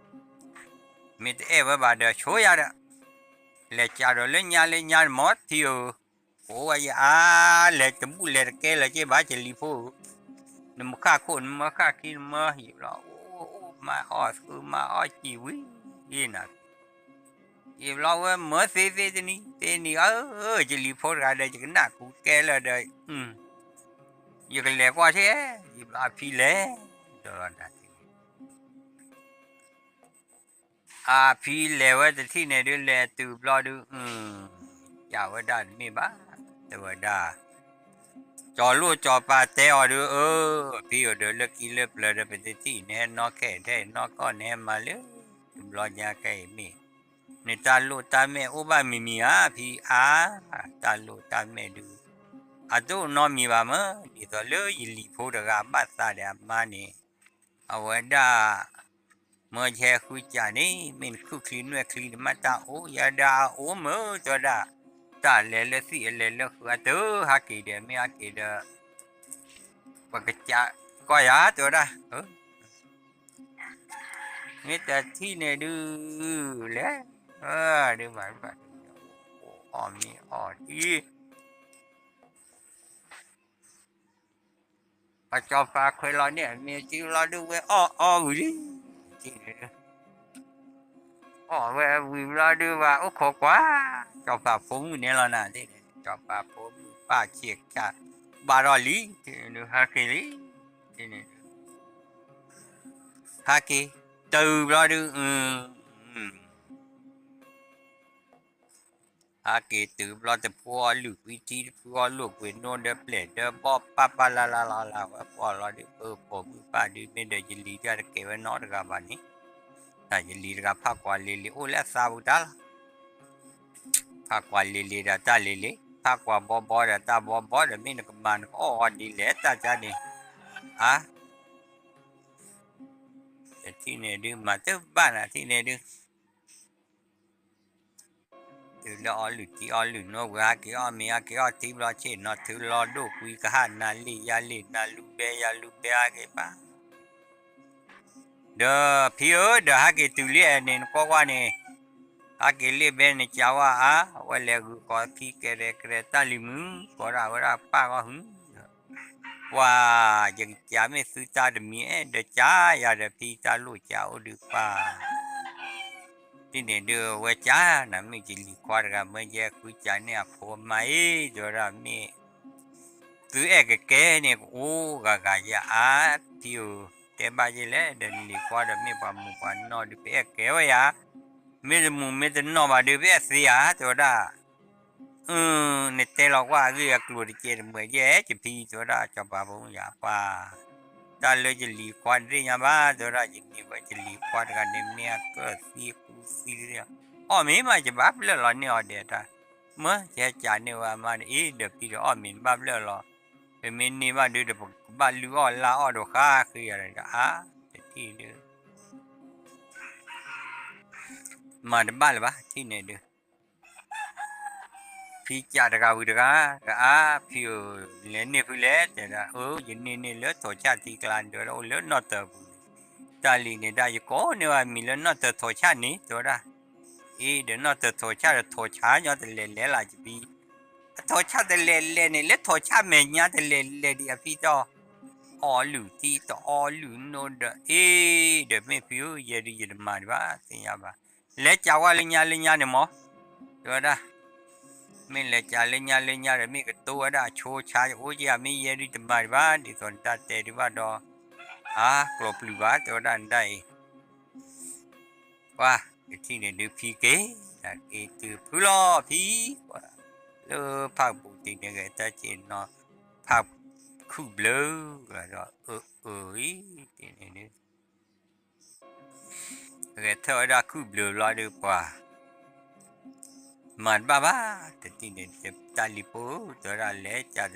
မ့ၢ်တအဲၣ်ဝဲဘၣ်ဒီး ဆိယၤဒီး လဲၤကးဒီးလၢညါလၢညါန့ၣ်မ့ၢ်ထံဧၢ, အိၣ်ဝဲယအါ လဲၤတဘူၣ်လဲၤတကဲလၢၤက့ဘၣ် ယလံၤဖိဧၢ, နမ့ၢ်ဃၣ်ခိၣ် နမ့ၢ်ဃၣ်ခံ နမ့ၢ်ယံာ်ဘျီ အိၣ်အိၣ်မၤအီၣ်သကုၤမၤအီၣ်စံာ်ဝံၤ ယံာ်နၤ ယံာ်ဘျီဝဲမၢသ့သ့တနံၤ သ့နံၤဧၢ, ယလံၤဖိတဂၤဒီး ယကနၣ်ကူကဲလၢာ်ဒီး ယကလဲၤကွၢ်ထဲ, ယံာ်ဘျီအဖံလဲၤ, ဒီးလီၤတၢ်ထံ အဖံလဲၤဝဲတထံၣ်န့ၣ်ဒုး လဲၤတုၤဘျီဒုး ကးဝဲဒၣ်တမ့ၢ်ဘၣ်, တဲဝဲဒၣ်, စီၤလိၣ်စီၤပၤတဲအီၤဒုး အၢ ဖံအိၣ်ဒီးလၢကံလၢပျၢၤဒီး ပတထံၣ်န့ၣ် နီၢ်ခဲထဲနီၢ်ကီၢ်န့ၣ်မၤလၢ တဘျီညါခဲအံၤမ့ၢ် နတၢ်လိၣ်တၢ်မဲာ်အိၣ်ဘၣ်မံၤမံၤဧါ ဖံအါ, တၢ်လိၣ်တၢ်မဲာ်ဒုး အတအိၣ်နီတမံၤဘၣ်မၢ်, ဒ်သိးလၢယလံၤဖိတဂၤဘၣ်သးဒီးအမါန့ၣ် အဝဲဒၣ် မၢယဟဲဃုစးန့ၣ် မ့ၢ်နခုၣ်ချံနွဲၣ်ချံန့ၣ် မ့ၢ်တၢ်အိၣ်ယၤဒီးအအိၣ်မၢ် တဲဝဲဒၣ်, တၢ်လဲၤလၢသံၣ်အလဲၤလၢဃုာ်အတၢ် ဟးက့ၤဒီး မ့ၢ်ဟးက့ၤဒီး ပကစးကီၢ်ယၤ တဲဝဲဒၣ်, မ့ၢ်တထံၣ်န့ၣ်ဒုး လဲၤ ဒုးမၤဘၣ် အီၣ်မ့ၢ်အီၣ်ဒ် ပှၤစီၤပၤခွဲးလီၤန့ၣ် မ့ၢ်စုလီၤဒုးဝဲအီၣ်အီဝံၤလံ, အီၣ်ဝဲဝံၤဘျီဒုးဘၣ်အိၣ်ခိးကွၢ်, စီၤပၤဖိမုၣ်န့ၣ်လီၤနၤ, စီၤပၤဖိမုၣ်ပၢ်ဆံးကၢ်ဘၣ်ထီၣ်လံ, ဟဲက့ၤလံ, ဟဲက့ၤတုၤဘျီဒုး ဟဲက့ၤတုၤဘျီတဖုအီၣ်လုၢ်ကွံထံ တဖုအီၣ်လိာ်ကွံနိဒီးပျဲၢ်ဒီးဘီၣ် ပၢ်ပၢ်လၢ်လၢ်လီၤလၢ်ဝဲပှီၢ်လီၤဒုး ပၢၤဖိမုၣ်ပၢ်ဒုး မ့ၢ်ဒီးယလံၤဒၣ်တကဲဝဲနီတဂၤဘၣ်န့ၣ်, တၢ်ယလံၤတဂၤဖးကွၢ်လံၤလံၤ အိၣ်လၢအသးပူၤတၢ်လီၤ, ဖးကွၢ်လံၤလံၤဒီးတၢ်လံၤလံၤ ဖးကွၢ်ဘီဘီဒီးတၢ်ဘီဘီဒီး မ့ၢ်နကမၤနကအီၣ်အီၤဒ်လဲၣ် တၢ်ကါန့ၣ်, အါ တထံၣ်န့ၣ်ဒုး မၤတဘၣ်နၤထံၣ်န့ၣ်ဒုး တုၤလၢအီၣ်လုၢ်ထံအီၣ်လုၢ်နိဝဲ ဟဲက့ၤအီၣ်မ့ၤ ဟဲက့ၤအီၣ်ထံဘျီ ဆ့ၣ်နီၤထုးလီၤဒိၣ်ကွံကဟၣ် နၤလ့ၣ်ယၤလ့ၣ် နၤလူၤဘဲယၤလူၤဘဲ ဟဲက့ၤဘၣ်, ဒီးဖံဧၢ, ဒီးဟဲက့ၤတုၤလံန့ၣ် နကွၢ်ကွၢ်န့ၣ်, ဟဲက့ၤလံဘဲန့ၣ် ကးဝဲအါ, အဝဲလဲၤဂုာ်ကီးဖံကဲရဲၣ်ကရဲၣ် တၢ်လံၤမုာ်, ကိးဒၣ်ဝဲဒၣ်ပၢ်ဂီၢ်ဟု, ပှၤ, ယကစးမ့ၢ်သုတၢ်တမံၤအဲၣ်ဒီးကးယၤဒီး ဖံတၢ်လိၣ်ကးအိၣ်ဒုးပၢ် ဒ်န့ၣ်ဒုး အဝဲကး, နမ့ၢ်ယလံၤခွါတဂၤ မ့ၢ်ယဲဃုကးန့ၢ်အဖိမါအံၤ, တဲဝဲဒၣ်မ့ၢ် သုအဲၣ်ကကဲန့ၣ် ကအိၣ်ဂၤဂၤယၤအါ, ဖံဧၢ, တဲဘၣ်ယဲလဲၣ်, ဒီးနလံၤခွါဒီးမ့ၢ်ပှၤမူးပှၤနီၢ်ဒုး ပအဲၣ်ကဲဝဲယၤ, မ့ၢ်တမူးမ့ၢ်တနီၢ်ဘၣ်ဒုး ပအဲၣ်သ့ဧါ, တဲဝဲဒၣ် အၢ, နတဲလီၤကွၢ်အဂ့ၢ်အကျိၤတကဲတမှဲးယဲၢ် ယဖံ, တဲဝဲဒၣ်စီၤပၤဖိမုၣ်ယၤပၢ်, တၢ်လၢယလံၤခွါတသ့ၣ်ညါဘၣ်, တဲဝဲဒၣ် ယန့ၢ်ဝဲယလံၤခွါတဂၤန့ၣ် မ့ၢ်အကၢၣ်သံအကူသံတသ့, အီၣ်မ့ၤမး ယဘၣ်ဘျၢၣ်လီၤန့ၢ်အီၤဒဲးတၢ်, မ့ၢ်ယဟဲကးန့ၢ်ဝဲအမါန့ၣ်အံၤ ဒီးဖံဒီးအီၣ်မ့ၤတဘၣ်ဘျၢၣ်လီၤ, ပမ့ၢ်န့ၢ်ဘၣ်ဒုး တကဘၣ်လုၢ်အီၣ်လၢအီၣ်ဒီးဃါဃ့ယၤဒီး အါ, တထံၣ်ဒုး မၤတဘၣ်လၢၤဘၣ် ထံၣ်န့ၣ်ဒုး ဖံကးတဂၤဝံၤတဂၤ, အါ, ဖံဧၢ, လဲၤန့ၢ်ဖုလဲၣ်, တဲဒၣ် အၢ ယန့ၢ်န့ၢ်လၢထိးဆၣ်ထံကျါန့ၣ် တဲဝဲဒၣ် အိၣ်လၢနီၢ်တၢၤပူၤန့ၣ်, တၢ်လံၤန့ၣ်ဒၣ် ယကိးန့ၢ်ဝဲမံၤလၢနီၢ်တၢၤထိးဆၣ်န့ၣ် တဲဝဲဒၣ်, အ့ ဒီးနီၢ်တၢၤထိးဆၣ်ဒီးထိးဆၣ်ညီတလဲၤလဲၤလၢ်ယဖံ, အထိးဆၣ်တလဲၤလဲၤန့ၣ် လၢထိးဆၣ်မဲာ်ညါတလဲၤလဲၤဒံးအဖံတီၢ်, အီလုၢ်ထံတအီလုၢ်နိဒီး အ့ ဒီးမ့ၢ်ဖံဧၢ ယဲဒုးယတမၤဒံးဘၣ် သ့ၣ်ညါဘၣ်, လဲၤကးဝဲလၢညါလၢညါန့ၣ်မး, တဲဝဲဒၣ် မ့ၢ်လဲၤကးလၢညါလၢညါဒီး မ့ၢ်ကတိၤဝဲဒၣ်အဆိအဆါ ယအိၣ်က့ၤဧါ မ့ၢ်ယဲဒုးတမၤဒံးဘၣ် ဒ်သိးနတၢ်တဲဒုးဘၣ်ဒီး, အါ ကျိးပျုၤဘၣ် တဲဝဲဒၣ်နဒၣ်အံၤ, ပှၤ တထံၣ်န့ၣ်ဒုးဖံက့ၤ, က့ၤတုၤဖုလီၤဖံ, ပှၤ လၢဖးပူၤတံၢ်န့ၣ်ဂဲၤတၢ်က့ၤနီၤ, ဖးခုၣ်ဘျၢလီၤဒီး အၢအၢအံၤ တထံၣ်န့ၣ်ဒုး ဂဲၤထၢၣ်ဝဲဒၣ်ခုၣ်ဘျၢဘျီဒုးပှၤ မၤတဘၣ်ဘၣ်, တထံၣ်န့ၣ် တၢ်လံၤဖိ တဲဝဲဒၣ်လဲၤကး တ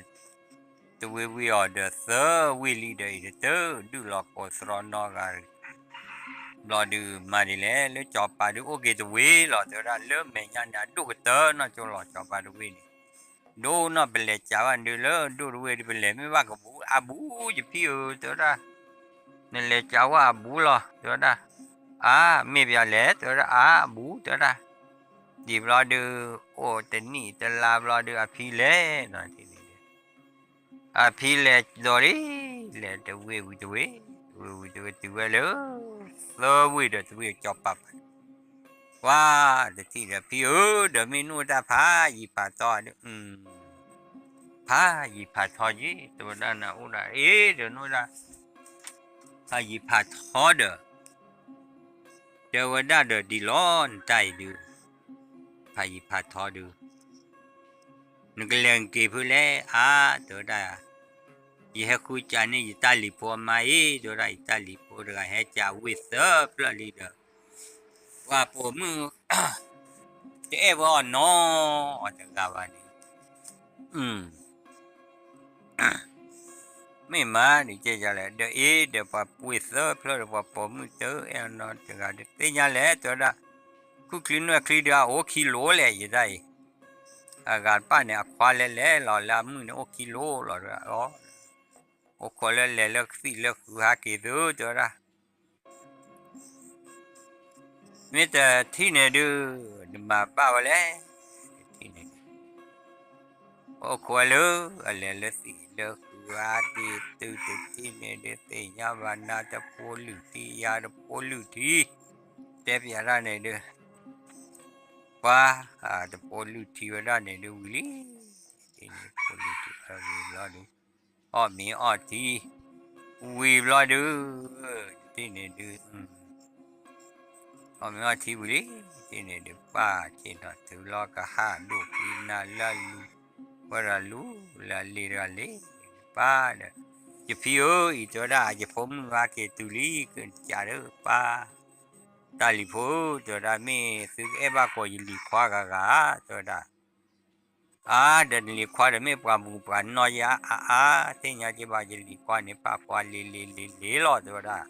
ဝ့ၢ်ဝံၤအီၤဒီးသၢဝ့ၢ်လံဒီးအံၤတတၢၢ် ဒုၣ်လီၤကိးသရီနီဂၤ ဘျီဒုးမၤဒ်လဲၣ် လၢစီၤပၤဒုးအိၣ်က့ၤတဝ့ၢ်လီၤ တဲဝဲဒၣ် လၢမဲာ်ညါန့ၣ် အဒိၣ်ကတၢၢ်နီၢ်ကၠိလီၤ စီၤပၤတဝ့ၢ်န့ၣ် ဒိၣ်နီၢ်ပလဲၤကးဘၣ်ဒုးလၢဒိၣ်တဝ့ၢ်ဒုး ပလဲၤမ့ၢ်ဘၣ်ကဘူးအဘူးယဖံဧၢ တဲဝဲဒၣ် နလဲၤကးဝဲအဘူးလီၤ တဲဝဲဒၣ် အါ မ့ၢ်ပယီၤလဲၣ် တဲဝဲဒၣ် အါ အဘူး တဲဝဲဒၣ် ဒ်ဘျီဒုး အိၣ်တနံၣ်တလါဘျီဒုး အဖံလဲၣ်နီၤ အဖံလဲၤဒိးလံ လဲၤတဝ့ၢ်ဝံၤတဝ့ၢ် တဝ့ၢ်ဝံၤတဝ့ၢ် တုၤဝဲလၢ သၢဝ့ၢ်ဒီးတဝ့ၢ်စီၤပၤပၤ ပှၤတထံၣ်ဒီးဖံဧၢ ဒီးမ့ၢ်နအိၣ်တၢ်ဖးယံၤဖးထီဒီး ဖးယံၤဖးထီက့ၤ တဲဝဲဒၣ်နအိၣ်ဒၣ်အ့ၣ်ဒီးနအိၣ်ဒၣ် ဖးယံၤဖးထီဒီး တဲဝဲဒၣ်ဒီးဒ်လီၤ နတၢ်အံၤဒုး ဖးယံၤဖးထီဒုး နကလဲၤက့ၤဖုလဲၣ် အါ တဲဝဲဒၣ် ယဟဲဃုကးန့ၢ်ယတၢ်လံၤဖိအမါအံၤ တဲဝဲဒၣ် ယတၢ်လံၤဖိတဂၤ ဟဲကးဝ့ၢ်သၢဖျၢၣ်လံဒီး ပှၤပိာ်မုၣ် တအဲၣ်ဝဲအီၤနီတဂၤဘၣ်န့ၣ် မ့ၢ်မးန့ၣ်ကဲယၤလဲၣ် ဒီးအ့ၣ်ဒီးပှၤဝ့ၢ်သၢဖျၢၣ်ဒီး ပှၤပိာ်မုၣ်တအဲၣ်အီၤနီတဂၤဒီး သ့ၣ်ညါလဲၣ် တဲဝဲဒၣ် ခုၣ်ချံနွဲၣ်ချံဒီး အအိၣ်ခံလိၤလဲၣ် ယတၢ်အံၤ အဂၤတဖၣ်န့ၣ် အခွါလဲၤလဲၤလီၤလၢအမုၣ်န့ၣ် အိၣ်ခံလိၤလီၤ တဲဝဲဒၣ် အိၣ်ခိးလၢလဲၤလၢသံၣ်လၢဃုဟးက့ၤသု တဲဝဲဒၣ် မ့ၢ်တထံၣ်န့ၣ်ဒုး နမၤဘၣ်ဝဲလဲၣ် တထံၣ်န့ၣ်ဒုး ပအိၣ်ခိးဝဲလၢ အလဲၤလၢသံၣ်လၢဃုဟးက့ၤသု တထံၣ်န့ၣ်ဒုး သ့ၣ်ညါဘၣ်နၤတဖိလုၢ်ထံ ယၤတဖိလုၢ်ထံ တဲပျးတၢ်န့ၣ်ဒုး ပှၤ တဖိလုၢ်ထံဝဲဒၣ်န့ၣ်ဒုးဝံၤလံ တထံၣ်န့ၣ်ဖိလုၢ်ထံဝံၤဘျီဒုး အီၣ်မ့ၤအီၣ်ထံ ဝံၤဘျီဒုး တထံၣ်န့ၣ်ဒုး အီၣ်မ့ၤအီၣ်ထံဝံၤလံ တထံၣ်န့ၣ်ဒုး ပၢ်ဆ့ၣ်နီၤတုၤလီၤကဟၣ်ဒိၣ်ဖံနၤလၢလူၤ ဝဲဒၣ်လူၤလၢလ့တဂၤလ့ ပၢ်ဒီး ယဖံဧၢ အံၤတဲဝဲဒၣ် ယဖိမုၣ်ဟးက့ၤတုၤလံ ကကးဒီးပၢ် တၢ်လံၤဖိဧၢ တဲဝဲဒၣ် မ့ၢ်သုကအဲၣ်ဘၣ်ကိးယလံၤခွါဂၤဂၤ တဲဝဲဒၣ် အါ ဒီးနလံၤခွါဒီးမ့ၢ်ပှၤမူးပှၤနီၢ်ယၤ အါအါ သ့ၣ်ညါက့ၤဘၣ်ယလံၤခွါန့ၣ် ဖးကွၢ်လ့ၤလ့ၤလ့ၤလ့ၤလီၤ တဲဝဲဒၣ်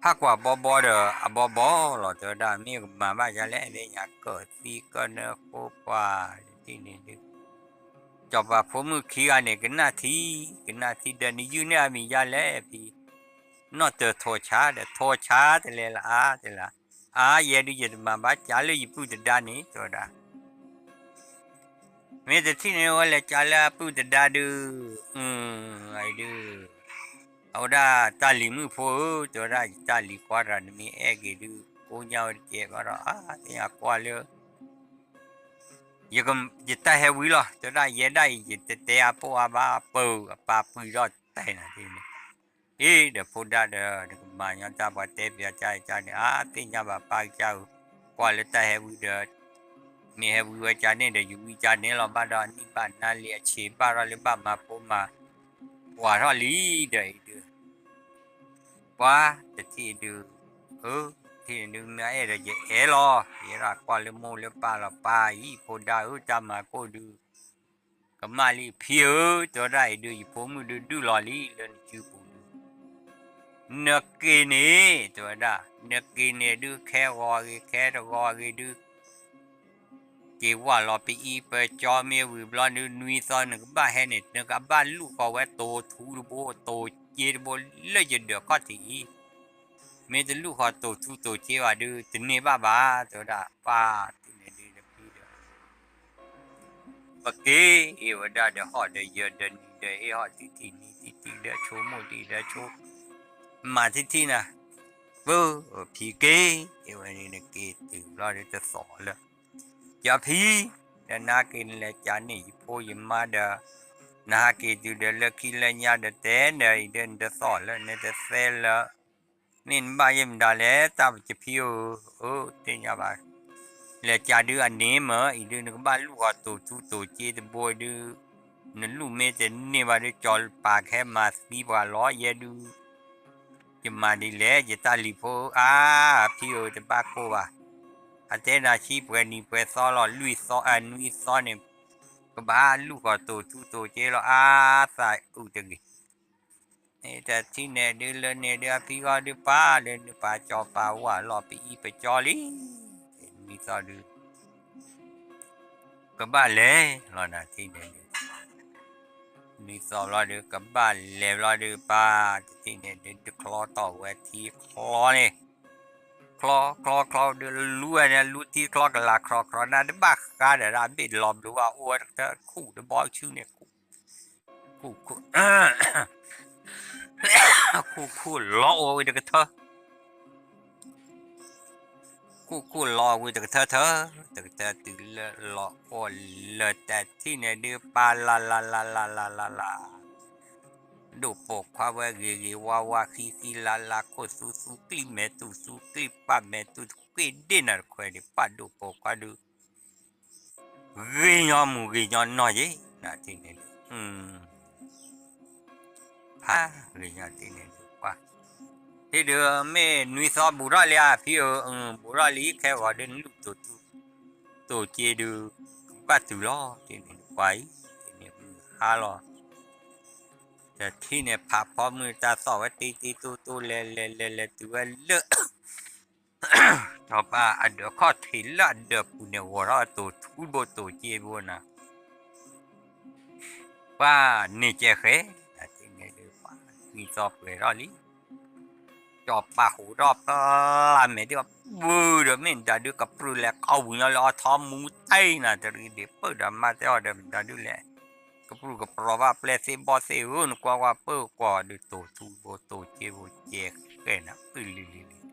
ဖးကွၢ်ဘီဘီဒီးအဘီဘီလီၤ တဲဝဲဒၣ် မ့ၢ်ကမၤဘၣ်ယၤလဲၣ် သ့ၣ်ညါကၢၣ်သံကၢၣ်နၢဃိပှၤ တထံၣ်န့ၣ်ဒုး စီၤပၤဖိမုၣ်ခံဂၤန့ၣ် ကနၣ်ထံ ကနၣ်ထံဒီးနယုၢ်န့ၢ်အမံၤယၤလဲၣ်ဖံ နီၢ်တၢၤထိးဆါဒီး ထိးဆါတလဲၤလၢအါတဲလၢ အါ ယဲဒုးယတမၤဘၣ် ကးလၢယပုၢ်တဒါန့ၣ် တဲဝဲဒၣ် မ့ၢ်တထံၣ်န့ၣ်ဝဲလဲၤကးလၢအပုၢ်တဒါဒုး, အဒုး, အဝဲဒၣ်တၢ်လံၤမုၣ်ဖိဧၢ တဲဝဲဒၣ် ယတၢ်လံၤကွၢ်တဂၤ နမ့ၢ်အဲၣ်က့ၤဒုး ကိးညါဝဲတကဲဘၣ်ဒီး အါ သ့ၣ်ညါကွၢ်လၢ ယတၢ်ဟဲဝံၤလီၤ တဲဝဲဒၣ် ယဲဒၣ်အံၤ ယတတဲအပိာ်အါဘၣ် ပၢၤအပၢ်ပှံၤထီၣ်တဲနၤန့ၣ် အ့ဒီးဖိဒၣ်ဒီး နကမၤညီတၢ်ပှၤတဲပျးကၢ်ကၢ်န့ၣ် အါ သ့ၣ်ညါဘၣ်ပၢ်ကစၢ်ဧၢ, ကွၢ်လၢတၢ်ဟဲဝံၤဒီး မ့ၢ်ဟဲဝံၤဝဲကၢ်န့ၣ်ဒီး ယဝံကၢ်န့ၣ်လီၤဘၣ်ဒီး နံၣ်ဘၣ်နါလံအဆံးဘၣ်ထီၣ်လၢဘၣ်မၤဖိမၤ ပှၤထီၣ်လံဒီးအံၤဒုး ပှၤတထံၣ်ဒုး, အၢ, တထံၣ်ဒုးမ့ၢ်အဲၣ်ဒီးယအဲၣ်လီၤ, ယဲဒၣ်ကွၢ်လၢမိၢ်လၢပၢ်လီၤ ပၢ်အံၤ ဖိဒၣ်ဧၢ တၢ်မၤကိၢ်ဒုး ကမၣ်လံဖံဧၢ, တဲဝဲဒၣ်အံၤဒုး ယဖိမုၣ်ဒုးဒုးလီၤလံလၢနစုပူၤဒုး, နက့ၤန့ၣ် တဲဝဲဒၣ် နက့ၤန့ၣ်ဒုး ခဲဂီၤအဂ့ၤ ခဲတဂီၤအဂ့ၤဒုး က့ၤဝဲလီၤပအံၤပကၠီမ့ၢ်ဝံၤဘျီဒုး နွံသီနကဘၣ်ဟဲန့ၣ် နကဘၣ်လူၢ်ဃီၤဝဲတိၤထူတဘိ တိၤစ့တဘိလၢယဒၢးခီၣ်ထံးအံၤ, မ့ၢ်တလူၢ်ဃီၤတိၤထူတိၤစ့ဘၣ်ဒုး တန့ၢ်ဘၣ်ဘၣ် တဲဝဲဒၣ် ပၢ်တထံၣ်န့ၣ်ဒုး တဖံဒီး ပက့ၤအ့ၣ်ဝဲဒၣ်ဒီးဟီၣ်ဒီးယၢၤဒီးနံၤဒီးအ့ၣ်ဟီၣ်တံၢ်တံၢ်နံၤတံၢ်တံၢ်ဒီးဆိမိၢ်တံၢ်ဒီးဆိ မၤတံၢ်တံၢ်နၤ, ပၢ်ဖံက့ၤအ့ၣ်ဝဲန့ၣ် နက့ၤတုၤဘျီဒုးတသီၣ်လၢ ယဖံ, ဒီးနဟဲက့ၤနလဲၤကၢ်န့ၢ် ယဖိယမါဒီး နဟဲက့ၤတုၤဒီးလၢခံလၢညါဒီးတဲဒီးအံၤဒီး နတသီၣ်လၢနတသဲလၢ မ့ၢ်နဘၣ်ယဲၢ်မတၤလဲၣ် တၢ်ပကဖံဧၢ, အၢ သ့ၣ်ညါဘၣ်, လဲၤကၢ်ဒုးအန့ၣ်မ့ၢ်အံၤဒုး နကဘၣ်လူၢ်ဃီၤတိၤထူတိၤစ့တဘိဒုး, နလူၢ်မ့ၢ်တန့ၢ်ဘၣ်ဒုး ကၠီၤပာ်ကဟဲမၤသံပှၤလီၤ ယဲဒုး ယမၤဒ်လဲၣ် ယတၢ်လံၤဖိဧၢ, အါ ဖံဧၢ တဘၣ်ကိၢ်ဘၣ်, အတဲနၤဆံပှဲၤနံၤပှဲၤသီလီၤ လွံၢ်သီ အနွံသီန့ၣ် ကဘၣ်လူၢ်ဃီၤတိၤထူတိၤစ့လီၤ အါ သးအုးတဂ့ၤ, တထံၣ်န့ၣ်ဒုးလၢန့ၣ်ဒုး အဖံဂီၢ်ဒုးပၢ်လၢနပၢ်ကၠီၤပာ်ဝဲလီၤ ပအံၤပကၠီလံ, နွံသီဒုး ကဘၣ်လဲၤလီၤနၤထံၣ်န့ၣ်ဒုး နွံသီဘျီဒုး ကဘၣ်လဲၤဘျီဒုး ပၢ်တထံၣ်န့ၣ်ဒုး တချီတီၢ်ဝဲထံချီန့ၣ်, ချီချီချီဒုး လူဝဲန့ၣ် လူထံချီကလၤ ခြီခြီနၤ တဘၣ်ဃးဒီးဒၣ် ဘ့ၣ်လီၤဘျုးဘၣ်အိၣ်ဝဲတကထၢ ခူၣ်ဒဘီဆူန့ၣ် ခူၣ်ခူၣ်လီၤအိၣ်ဝဲတကထၢ ခူၣ်ခူၣ်လီၤဝံၤတကထၢထၢ, တကထၢတုၤလၢလီၤအိၣ်လၢတထံၣ်န့ၣ်ဒုး ပၢ်လၢ်လၢ်လၢ်လၢ်လၢ်လၢ်လၢ်, ဒိၣ်ပိာ်ခွါဝဲဂ့ၤဂ့ၤဝါဝါ ဃံဃံလၢ်လၢ် ခိၣ်သူသူ ကျံမဲာ်တူၢ်သူ ကျံပၢ်မဲာ်တူၢ် တဃ့ဒ့ၣ်နၤတခွဲးဒံး ပၢ်ဒိၣ်ပိာ်ခွါဒုး ဂ့ၤညီမူၤဂ့ၤညီနီၢ်ယဲ နထံၣ်န့ၣ်ဒုး ဖးဂ့ၤညီထံၣ်န့ၣ်ဒုး ပှၤ ထံၣ်ဒုး မ့ၢ်နွံသီဘူးထီၣ်လံဧါ ဖံဧၢ, ဘူးထီၣ်လံ ခဲဂီၤဒုးနလူၢ်တိၤထူ တိၤစ့ဒုး ကဘၣ်တုၤလီၤ ထံၣ်န့ၣ်ဒုး ပှၤအံၤ ထံၣ်န့ၣ်မုၢ်ဟါလီၤ တထံၣ်န့ၣ် ဖးဖီမုၢ်တၢ်သီၣ်ဝဲတ့တ့တိတိ လဲၤလဲၤလဲၤလဲၤတုၤဝဲလၢ စီၤပၤအဒၢးခီၣ်ထံးလၢအဒၢးပူၤန့ၣ် ဂီၤထီၣ်တိၤထူဘိတိၤစ့ဘိနၤ ပှၤန့ၣ်ကဲဃဲ နထံၣ်န့ၣ်ဒုး ပှၤနွံသီပှဲၤထီၣ်လံ စီၤပၤဟူးထီၣ်ပျၢ်မဲာ်ဒုး ဘုဒီး မ့ၢ်နတၤဒုး ကပြုၢ်လဲၤခီဝံၤညီလၢအီထီမူတၢ်နၤ တရံးဒံး ပၢၢ်ဒီးမါတဲအီၤဒီး မတၤဒုးလဲၣ် ကပြုၢ်ကပြီၤဘၣ်ပျဲၢ်သ့ၣ်ဘီၣ်သ့ၣ်ဧၢ နကွၢ်ကွၢ်ပၢၢ်ကွၢ်ဒုး တိၤထူဘိတိၤစ့ဘိကဲဃဲနၤ အုၣ်လံလံလံ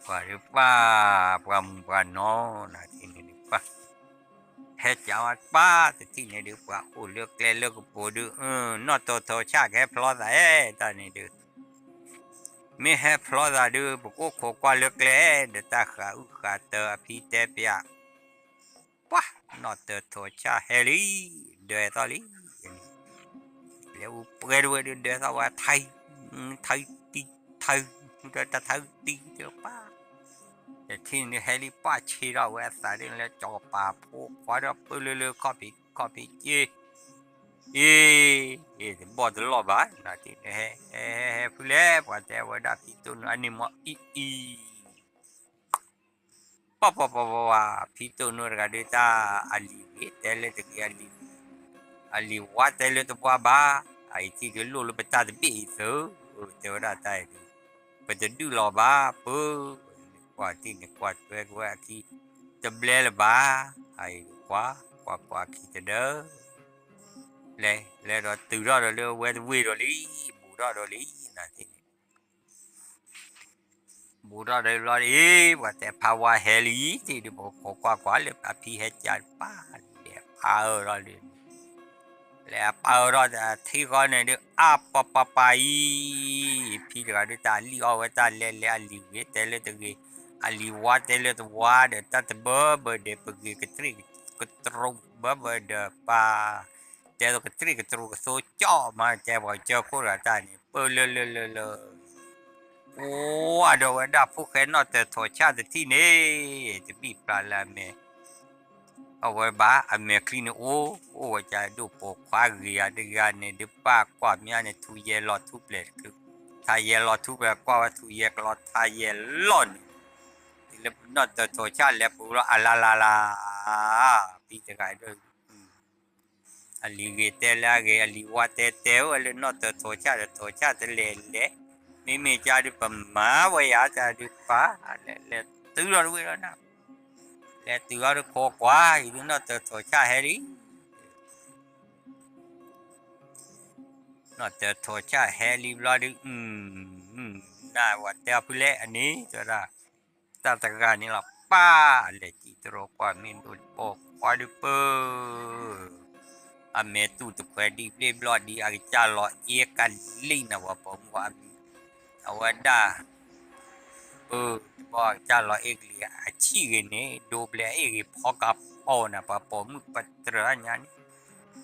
ပှၤဒုးပှၤ ပှၤမုၢ်ပှၤနီၢ်နၤ ထံၣ်န့ၣ်ဒုးပှၤ ဟဲကၠးဝဲပှၤ တထံၣ်န့ၣ်ဒုး ပှၤအိၣ်လၢကျဲလၢကပိၤဒုး နီၢ်တိၤထိးဆၣ်ကဟဲဖျီသးအဲၣ် တၢ်န့ၣ်ဒုး မ့ၢ်ဟဲဖျီသးဒုး ပကအိၣ်ခိးကွၢ်လၢကျဲ ဒီးတၢ်ဃးအုၣ်ဃးတၢၤအဖံတဲပျး ပှၤ နီၢ်တိၤထိးဆၣ်ဟဲလံ ဒၢသီၣ်လံ လဲၤအူပှဲၤတဝဲဒုး ဒၢသီၣ်ဝဲ ထံ ထံ တံ ထံ ဒီးတၢ်ထံတံဒီးပှၤ တထံၣ်န့ၣ်ဟဲလံ ပှၤဆ့ထီၣ်ဝဲအသးဒ်လၢ စီၤပၤဖိခွါဒီး ပၢၢ်လၢလၢခီၣ်ဖံးခီၣ်ဖံးက့ အ့ အ့ တဘီၣ်တလီၢ်ဘၣ် နထံၣ်န့ၣ်ဟဲ ဟဲ ဟဲ ဟဲဖုလဲၣ် ပှၤတဲဝဲဒၣ်ဖံတိၢ်နူအန့ၣ်မ့ၢ်အံၤအံၤ ပှၤပှၤပှၤပှၤပှၤ ဖံတိၢ်နူတဂၤဒုး တၢ်အလံၤဂ့ၤ တဲလၢတဂ့ၤ အလံၤ အလံၤဝါတဲလၢတပှၢ်ဘၣ် အအံၤထံၣ်ဒုးလိၣ်လၢပတၢ်တဘ့ၣ်အံၤသု တဲဝဲဒၣ်တၢ်အံၤဒုး, ပတဒုးလီၤဘၣ်ပၢ်, ကွၢ်တံၢ်န့ၣ်ကွၢ်ထွဲက့ၤဝဲအခံ, တဘျဲလၢၤဘၣ်, အအံၤကွၢ်, ကွၢ်ကွၢ်အခံတဒၢ, လဲၤလဲၤဒီးတုၤထီၣ်ဒီးလၢဝဲတဝ့ၢ်ဒီးလံ, ဘူးထီၣ်ဒီးလံ, နၤတ့ၢ်န့ၣ် ဘူးထီၣ်ဒီးဘျီဒ်အံၤ, ပှၤတဲဖးဝါဟဲလံ, တ့ၢ်ဒုးပကကိးကွၢ်ကွၢ်လၢအဖံဟဲကၢ်တပၢ်, လဲၤအပၢ်အၢထီၣ်ဒုး, လဲၤအပၢ်အၢထီၣ်တထံဃီန့ၣ်ဒုး အါပၢ်ပၢ်ပၢ်အံၤ, ဖံတဂၤဒုးတၢ်လံၣ်အီၣ်ဝဲတၢ်လဲၤလဲၤ အလံၤဂ့ၤတဲလၢတဂ့ၤ, အလံၤဝါတဲလၢတဝါဒီး တၢ်တဘၢဘၢဒီး ပဂ့ၤကတြ့ၣ်ကတြိၤဘၢဘၢဒီး ပၢ် တဲသိးကတြ့ၣ်ကတြိၤကသိကၠီၣ်မး တဲပှၤကၢခိၣ်တဂၤတၢ်န့ၣ် ပၢၢ်လၢလၢလၢလၢ, အိၣ်အါဒီးဝဲဒၣ်ဖိၣ်ဃဲနီၣ်တၢၤထီၣ်ဆၣ်တထံၣ်န့ၣ်, တဘံၣ်ပြးလၢအမဲာ်, အဝဲဘၣ်အမဲာ်ချံန့ၣ်အိၣ်, အိၣ်ဝဲကၢဒိၣ်ပိာ်ခွါဂ့ၤဂၤတဂၤန့ၣ် ဒုးပၢ်ကွၢ်မးန့ၣ် ထူယဲၢ်လီၤထူပျဲၢ်တခု, ထါယဲၢ်လီၤထူပျဲၢ်ကွၢ်ဝဲထူယဲၢ်ကလီထါယဲၢ်လီၢ်န့ၣ်, တုၤလၢပနီၣ်တၢၤထီၣ်ဆၣ်လဲၤပူၤလီၤ အလါလါလါ, ဖံတဂၤဒၣ် အလံၤဂ့ၤတဲလၢအဂ့ၤ အလံၤဝါတဲတဲဝဲလၢနီၣ်တၢၤထီၣ်ဆၣ်ဒီးထီၣ်ဆၣ်တလဲၤလဲၤ, မ့မ့ၢ်ကၢဒုးပမၤဝဲယၤတၢ်ဒုးပၢ်, လဲၤလဲၤတုၤလီၤတဝ့ၢ်လီၤနၤ, လဲၤတုၤလီၤတခိးကွၢ် အံၤဒုးနီၣ်တၢၤထီၣ်ဆၣ်ဟဲလံ နီၣ်တၢၤထီၣ်ဆၣ်ဟဲလံဘျီဒုး, နဝဲတဲအီၤဖုလဲၣ်အန့ၣ် တဲဝဲဒၣ်, တၢ်တဂၤန့ၣ်လီၤ ပၢ်လဲၤစံးတရိးကွၢ်မ့ၢ်ဒိၣ်ပိာ်ခွါဒုးပၢ်, အမဲာ်တူၢ်တခွဲးဒံးဘျ့ဘျီဒံး အကစၢ်လီၤအ့ကလံၣ်နၤ ပှၤပိာ်မုၣ်အမံၤ, အဝဲဒၣ် ပၢ်တဘီ အကစၢ်လီၤအ့ကလံၣ်အဆံၣ်ဂ့ၤန့ၣ် ဒိဘျဲအ့ၣ်ဂ့ၤဖီကၤဖီနၤ ပှၤပိာ်မုၣ်ပတြၢၤညါန့ၣ်,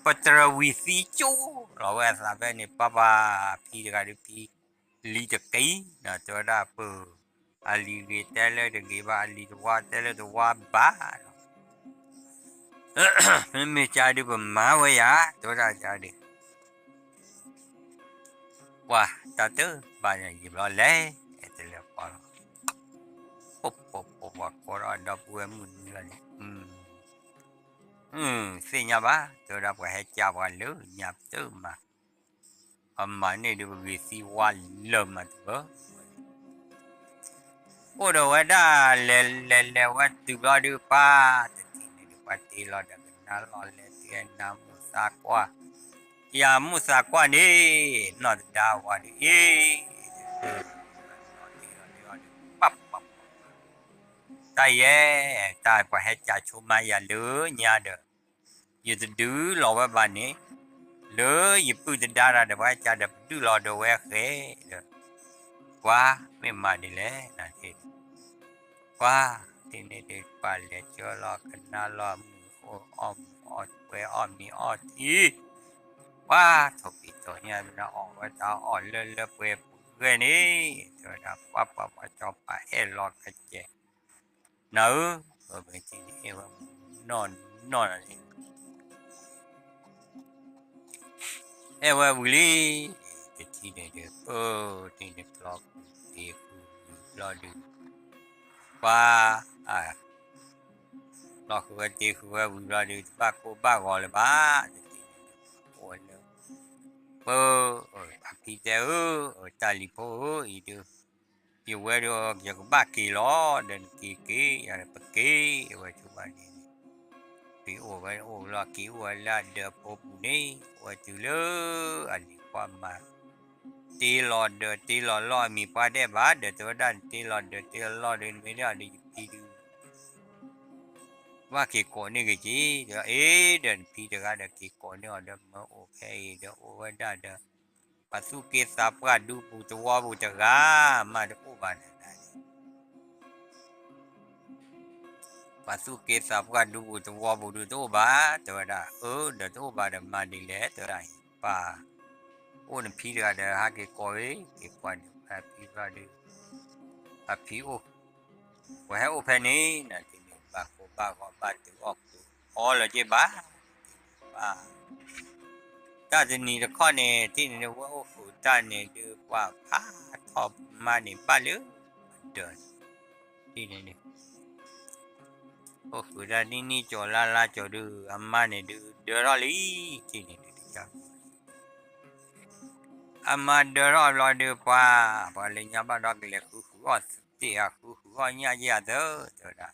ပတြၢၤဝံၤသံကၠိလီၤဝဲအသးဖဲန့ၣ် ပၢ်ပၢ်ဖံတဂၤဒုးဖံ လံၤတက့ၢ် တဲဝဲဒၣ်ပၢ်, အလံၤဂ့ၤတဲလၢတဂ့ၤဘၣ် အလံၤတဝါတဲလၢတဝါဘၣ်လီၤ မ့မ့ၢ်ကၢဒုးပမၤဝဲယၤ တဲဝဲဒၣ်ကၢဒုး, ပှၤတၢ်တဘၣ်ယံာ်ဘျီလဲၣ်, အဲၣ်တလဲၤပီလီၤ, ပှၤကိးဒီးအဒီပုၢ်ဝဲၢ်မုၣ်နွံလီၤန့ၣ်, သ့ၣ်ညါဘၣ် တဲဝဲဒၣ်ပှၤဟဲကၢပှၤလၢညါပတမၤ, ပမၤန့ၢ်ဒုးပဂ့ၤသံဝါလၢမၤတဘၢ အိၣ်ဒီးဝဲဒၣ်လဲၤလဲၤလဲၤဝဲတုၤဘျီဒုးပၢ်, တထံၣ်န့ၣ်ဒုးပှၤတ့လီၤဒီးကနါလီၤ လဲၤတုၤနါမူသးကွၢ်, ယၤမူသးကွၢ်န့ၣ်, နီၢ်တဒါဝါဒုးအ့ၣ်, တၢ်ယဲ, တၢ်ပှၤဟဲကၢဆိမါယၤလၢညါဒီး ယတဒုးလီၤဝဲဘၣ်န့ၣ်, လၢယပုၢ်တဒါတၢ်ဒီး ပှၤဟဲကၢဒီးပဒုးလီၤဒီးဝဲဃဲဒီး, ပှၤမ့ၢ်မၤဒ်လဲၣ်နၤ, ပှၤ, ဒ်န့ၣ်ဒုးပှၤလဲၤကၢလီၤကနါလီၤမုၢ်အိၣ်အီၣ်မုၢ်အီၣ်ထွဲအီၣ်မ့ၤအီၣ်ထံ, ပှၤထိၣ်ဖံးထိၣ်ညၣ်မ့ၢ်အီၣ်ဝဲတၢ်အီၣ်လၢလၢပှဲၤပူၤဂဲန့ၣ်, တဲဝဲဒၣ်ပှၤပှၤပှၤစီၤပၤအဲၣ်လီၤကစဲး နၤဧၢ, ပထံၣ်န့ၣ်အဲၣ်ဝဲနီၢ်နီၢ်နၤန့ၣ်, အဲၣ်ဝဲဝံၤလံ, တထံၣ်န့ၣ်ဒီး ပၢ်တထံၣ်န့ၣ်ဖျီဃုာ်တ့ဃုာ်ဝံၤဘျီဒုး, ပှၤ, ဖျီဃုာ်ဝဲတ့ဃုာ်ဝဲဝံၤဘျီဒုး တဘၣ်ကိၢ်ဘၣ်ဂီၤလၢၤဘၣ်, တထံၣ်န့ၣ်ဒီး အိၣ်ဝဲလၢ ပၢ်, အဖံတဲဧၢ, တၢ်လံၤဖိဧၢ, အံၤဒုး ယဝဲဒီး ယကဘၣ်က့ၤလီၤ, ဒီးနက့ၤက့ၤ, ယၤဒီးပက့ၤဝဲဆိဘၣ်န့ၣ်, ပ့ၤအိၣ်ဝဲအိၣ်လီၤ က့ၤအိၣ်ဝဲလၢအဒၢးဖိပူၤန့ၣ်, အိၣ်ဝဲတုၤလၢအလံၤကွၢ်မၤ တ့လီၤဒၢးတ့လီၤလီၢ်အမံၤပှၤဒဲးဘၣ်, ဒီးတဲဝဲဒၣ်နတ့လီၤဒၢးတ့လီၤလီၢ်ဒီး နမ့ၢ်ဒၣ်ဒီးယဖံဒုး ဘၣ်က့ၤကိးန့ၢ်ဂ့ၤက့ၤ, ဒီးအ့ၣ်ဒီးနဖံတဂၤဒီးက့ၤကိးန့ၢ်အီၤဒီး မၢအိၣ်ဖဲအံၤဒီးအိၣ်ဝဲဒၣ်ဒီး ပှၤသူၣ်က့သးပှၢ်ဒူပူၤသဝီပူၤတဂၤမးတအိၣ်ဘၣ်န့ၣ်, ပှၤသူၣ်က့သးပှၢ်ဒူပူၤသဝီပူၤဒုးတအိၣ်ဘၣ်, တဲဝဲဒၣ်အၢ ဒီးတအိၣ်ဘၣ်ဒီးမၤဒ်လဲၣ်, တဲဝဲဒၣ်အံၤပၢ်, အိၣ်နဖံတဂၤဒီးဟးက့ၤကိးဂ့ၤ, က့ၤကိးန့ၢ်အဖံဘျီဒုး, အဖံအိၣ် ပှၤဟဲအိၣ်ဖဲန့ၣ် နၤတထံၣ်န့ၣ် ဘၣ်ကိၢ်ဘၣ်ဂီၤဘၣ်တုၤအီၣ်ကုၤအီလၢၤက့ၤဘၣ်, ပၢ်, တၢ်တနံၤတခီန့ၣ် တထံၣ်န့ၣ် ဝဲအိၣ်ဃုာ်တၢ်န့ၣ်ဒုး ပှၤဖးထီၣ်မါန့ၣ်ဘၣ်လၢ ဒၢး, တထံၣ်န့ၣ် အိၣ်ဃုာ်တၢ်နံၣ်နံၣ်ကၠီၤလါလါကၠီၤဒုး အမါန့ၣ်ဒုးဒၢးထီၣ်လံ, တထံၣ်န့ၣ်ဒုးတက အမါဒၢထီၣ်ဘျီဒုးပှၤ, ပှၤလၢညါဘၣ်ဒီးကလဲၤဃုဃုအီၣ်သ့ၣ်ဧါ, ဃုဃုအီၣ်ညၣ်ယဲဧါသၢ, တဲဝဲဒၣ်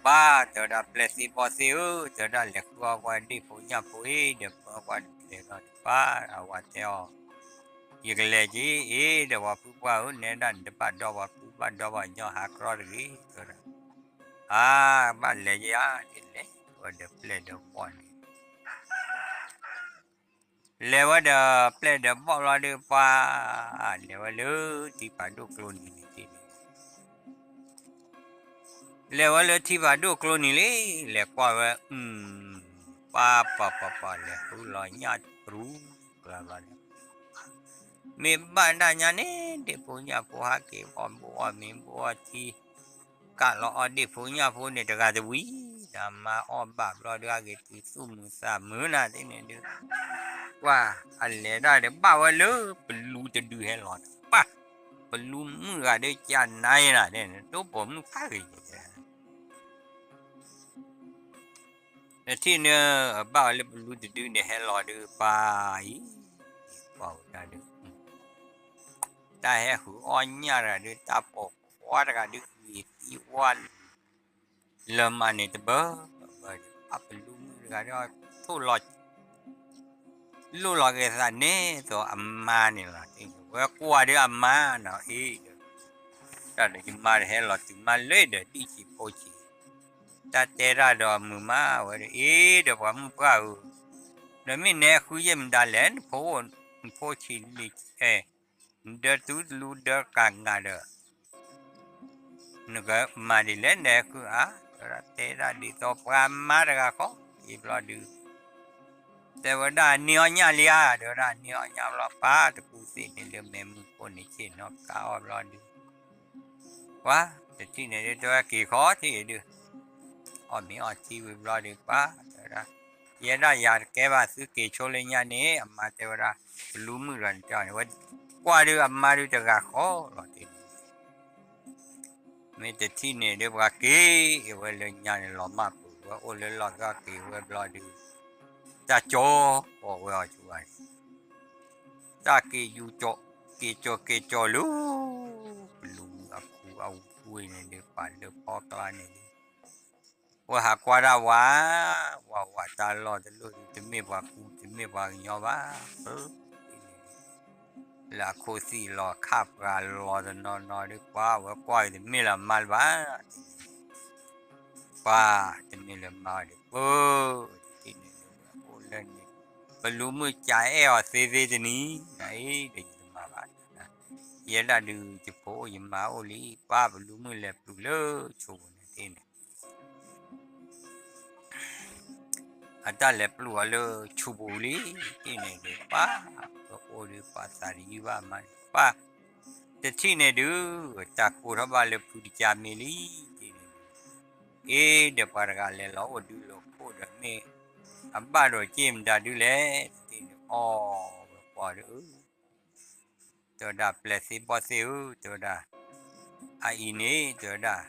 ပၢ် တဲဝဲဒၣ် ပျဲၢ်သ့ၣ်ဘီၣ်သ့ၣ်ဧၢ, တဲဝဲဒၣ် လဲၤဃုအီၣ်ကွၢ်ဒ့ၣ်ဖိညၣ်ဖိအံၤဒီး ပၢကွၢ်တလဲၤလီၤဒီး ပၢ် အဝၤတဲအီၤ, ယကလဲၤက့ၤအံၤ ဒီးပှၤဖုပှၢ်ဧၢ, နဲဒၣ်နတဘၣ်ဒီပှၤဖုဘၣ်ဒီပှၤကညီဟးကြီတဂ့ၤ, တဲဝဲဒၣ် အါ ဘၣ်လဲၤယဲဧါ, ဒ်လဲၣ်ဝဲဒီးပျဲၢ်ဒီးဘီၣ်န့ၣ် လဲၤဝဲဒီးပျဲၢ်ဒီးဘီၣ်လီၤဒုးပှၤ, လဲၤဝဲလၢထံဖးဒိၣ်ကျိနံၤန့ၣ်တ့ၢ်န့ၣ်, လဲၤဝဲလၢထံဖးဒိၣ်ကျိနံၤလံ, လဲၤကွၢ်ဝဲ, ပှၤပှၤပှၤပှၤ လဲၤဃုလီၤညၣ်တြူကျါဘျီန့ၣ်, မ့ၢ်ဘၣ်ဒၣ်ညါန့ၣ် ဒ့ၣ်ဖိညၣ်ဖိဟးက့ၤအီၣ်ဘိၣ်အီၣ်မ့ၤဘိၣ်အီၣ်ထံ ကးလီၤအီၣ်ဒ့ၣ်ဖိညၣ်ဖိန့ၣ်တဂၤတဝံၤ, ဒီးမါအီၣ်ဘၣ်ဘျီဒုး အဂ့ၤတုၤသူၣ်မုာ်သးမုာ်နၤသ့ၣ်န့ၣ်ဒုး, ပှၤအလဲၤဒၣ်ဒီးဘၣ်ဝဲလၢပလူတဒုဟဲလီၤ, ပှၤ ပလူမုၣ်တဂၤဒီးကနါယဲနၤသ့ၣ်န့ၣ် တိပိာ်မုၣ်ဖးဂ့ၤယဲ တထံၣ်န့ၣ် အဘၣ်ဝဲလၢပလူတဒုန့ၣ်ဟဲလီၤဒုးပှၤအံၤ, ကွၢ်ဝဲဒၣ်ဒုး တၢ်ဟဲဃုအီၣ်ညၣ်တဂၤဒုး တၢ်ပိာ်ခွါတဂၤဒုး ဂ့ၤသံဝါ လၢမါန့ၣ်တဘၢဘၢဒီး အပလူမုၣ်တဂၤဒီး ထိၣ်လီၤ လိၣ်လီၤက့ၤသးန့ၣ်သိးအမါန့ၣ်လီၤ. ဝဲကွၢ်ဒီးအမါနီၤအံၤဒီး တၢ်ဒီးယမါတဟဲလီၤတုၤမါလၢဒီး ဒံၣ်ဆံးဖိဆံး တၢ်တဲတၢ်ဒီးအမုာ်မးဝဲဒီး အ့ဒီးပှၤမုၣ်ပှၢ်ဧၢ, ဒီးမ့ၢ်နဟဲဃုယဲၢ်မတၤလဲၣ် နဖိအိၣ် နဖိဆံးလံ နဒၢတူတလူဒၢကၤနၤဒီး နကမၤဒ်လဲၣ် နဟဲဃုအါ, တဲဒၣ်ဒ်သိးပှၤမါတဂၤဃီ အံၤဘျီဒုး တဲဝဲဒၣ်န့ၢ်အီၣ်ညၣ်လံဧါ, တဲဝဲဒၣ်န့ၢ်အီၣ်ညၣ်ဘျီ ပၢ်တကူသ့ၣ်န့ၣ်လၢမဲးမုၢ်ခိၣ်န့ၣ်ဆ့ၣ်နီၤကါအီၣ်ဘျီဒုး ပှၤတထံၣ်န့ၣ်ဒုး တဲဝဲက့ၤဃီထံၣ်ဒုး အီၣ်မ့ၤအီၣ်ထံဝံၤဘျီဒုး ပှၤတဲဝဲဒၣ် ယဲဒၣ်ယၤတကဲဘၣ် သုက့ၤဆိလၢညါန့ၣ် အမါတဲဝဲဒၣ် ပလူမုၣ်တဂၤန့ၣ်တဲအီၤန့ၣ် ဝဲကွၢ်ဒုးအမါဒုးတဂၤဃီလီၤတ့ၢ်န့ၣ် မ့ၢ်တထံၣ်န့ၣ်ဒုး ပှၤက့ၤအဝဲလၢညါန့ၣ် လီၤမၢ်ပူၤဝဲအိၣ်လၢလီၢ်ကီၢ်က့ၤဝဲဘျီဒုး တၢ်ကၠီပိာ်ဝဲအီၤဆူဂၤန့ၣ် တၢ်က့ၤယူၤကၠီ က့ၤကၠီက့ၤကၠီလၢ ပလူမုၣ်အခူအဝံၤန့ၣ်ဒုး ပှၤလၢဖီကျါန့ၣ်ဒုး ဝဲဟးကွၢ်ဒၣ်ဝဲ ဝဲဝဲတၢ်လီၢ်တလီၢ်ဒုး တမ့ၢ်ပှၤကူတမ့ၢ်ပှၤကညီဘၣ် ပ လၢအခိၣ်သံၣ်လီၤခၣ်ပှၤလီၤတနီၤနီၤဒုး ပှၤဝဲကွၢ်က့ၤတမ့ၢ်လၢၤမါလၢၤဘၣ် ပှၤတမ့ၢ်လၢၤမါဒုး ပ တထံၣ်န့ၣ်ဒုး ဝဲအိၣ်လၢန့ၣ် ပလူမုၣ်ကအဲၣ်အီၤသ့သ့တနံၤ နအံၤဒီးယတမၤဘၣ် ယဲဒၣ်ဒုး ယဖိအိၣ်ယမါအိၣ်လံ ပှၤပလူမုၣ်လဲၤပျုၤလၢဆိပူၤန့ၣ်တ့ၢ်န့ၣ် အတၢ်လဲၤပျုၤအီၤလၢဆိပူၤလံ တ့ၢ်န့ၣ်ဒုး ပှၤ ပအိၣ်ဒုး ပှၤသးတယုၢ်ဘၣ်မးန့ၣ် ပှၤ တထံၣ်န့ၣ်ဒုး တၢ်ကိးထီၣ်ဘၣ်လၢဖုတကၢ်မ့ၢ်လံ တ့ၢ်န့ၣ်ဒုး အ့ဒီးပှၤတဂၤလဲၤလီၤအိၣ်ဒုးလိာ်ခိၣ်ဒီးမ့ၢ် အဘၣ်ဒီးက့ၢ်မတၤဒုးလဲၣ် တ့ၢ်န့ၣ် အီၣ်ဝဲပှၤဒုး တဲဝဲဒၣ် ပျဲၢ်သ့ၣ်ဘီၣ်သ့ၣ်ဧၢ တဲဝဲဒၣ် အအံၤန့ၣ် တဲဝဲဒၣ်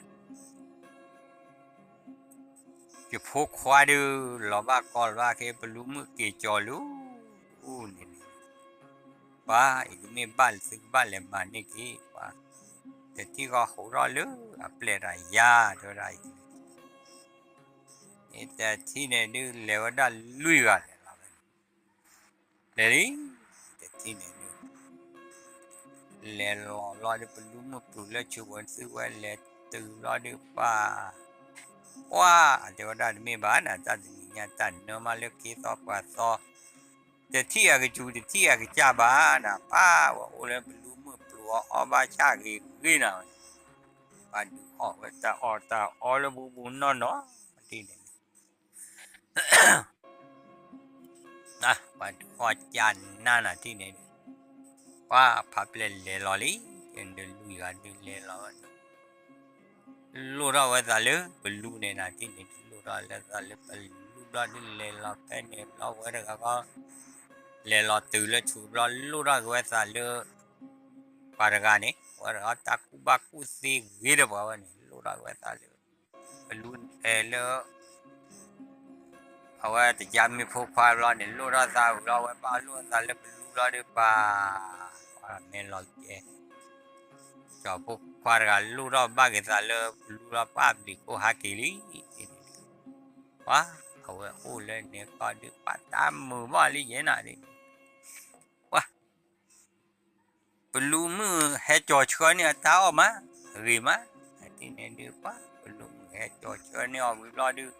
ယဖိခွါဒုး လီၤဘၣ်ကီလီၤဘၣ်ခဲ ပလူမုၣ်က့ၤကၠီၤလၢ အိၣ်န့ၣ်န့ၣ် ပှၤ အံၤကမ့ၢ်ဘၣ်လၢသုကဘၣ်လဲၤမၤန့ၢ်က့ၤ ပှၤ တထံၣ်ဃီဃိးထီၣ်လၢအပျဲၢ်တၢ်ယါ တဲဝဲဒၣ်အံၤန့ၣ် တထံၣ်န့ၣ်ဒုး လဲၤဝဲဒၣ်လွံၢ်ဂၤလဲၤလီၤဝဲ လဲၤလံ တထံၣ်န့ၣ်ဒုး လဲၤလီၤဘျီဒုး ပလူမုၣ်ပျုၤလၢဆိဝဲသုဝဲလဲၤတုၤဘျီဒုး ပှၤ ပှၤ တဲဝဲဒၣ်တမ့ၢ်ဘၣ်နၤ တၢ်တနံၤညါတၢ်နၢမးလၢက့ၤသီပှၤသီ တထံၣ်အကစူၤတထံၣ်အကစၢ်ဘၣ်နၤ ပှၤဝဲအိၣ်လၢပလူမုၣ်ပျုၤအီၣ်အီဘၣ်ဆၣ်ဂ့ၤဂ့ၤနၤဝဲ ပှၤဒုးအီၣ်ဝဲတၢ်အီၣ်တၢ်အီလၢပူၤပူၤနီၢ်နီၢ် တထံၣ်န့ၣ် ပှၤဒုးအီၣ်ကၢ်နးနၤထံၣ်န့ၣ်ဒုး ပှၤဖးပျဲၢ်လဲၤလီၤလံ ဒုးလွံၢ်ဂၤဒုးလဲၤလီၤဝဲ လိၣ်ထီၣ်ဝဲသးလၢပလူန့ၣ်နၤထံၣ်န့ၣ်ဒုး လိၣ်ထီၣ်လၢသးလၢပလူဘျီဒုးလဲၤလီၤဖဲန့ၣ်ဘျီဝဲတဂၤဃီ လဲၤလီၤတုၤလၢဆိဘျီလိၣ်ထီၣ်က့ၤဝဲသးလၢ ပှၤတဂၤန့ၣ် ဝဲတဂၤတၢ်ကူၣ်ဘၣ်ကူၣ်သ့ဂ့ၤဒီးပှၤဝဲန့ၣ် လိၣ်ထီၣ်က့ၤဝဲသးလၢ ပလူအဲၣ်လၢ အဝဲတကးမ့ၢ်ဖိခွါဘျီန့ၣ် လိၣ်ထီၣ်သးဝံၤလီၤ အဝဲဘၣ်လိၣ်သးလၢပလူလီၤဒုးပၢ်, မ့ၢ်လီၤကဲ ကၠီၤဖိခွါတဂၤလိၣ်ထီၣ်ဘၣ်က့ၤသးလၢပလူလီၤ ပၢ်ဘျံးခိၣ်ဟးက့ၤလံ, ပှၤ အဝဲအိၣ်လၢန့ၣ်ကီၢ်ဒုး ပၢ်တၢ်မုာ်ဘၣ်လံယဲနၤဒ်န့ၣ်, ပှၤ ပလူမုၣ်ဟဲကၠီၤဆှၢန့ၢ်အတၢ်အီၣ်မး, ဂ့ၤမး, တထံၣ်န့ၣ်ဒုး ပှၤ ပလူမုၣ်ဟဲကၠီၤဆှၢန့ၢ်အီၤဝံၤဘျီဒုး,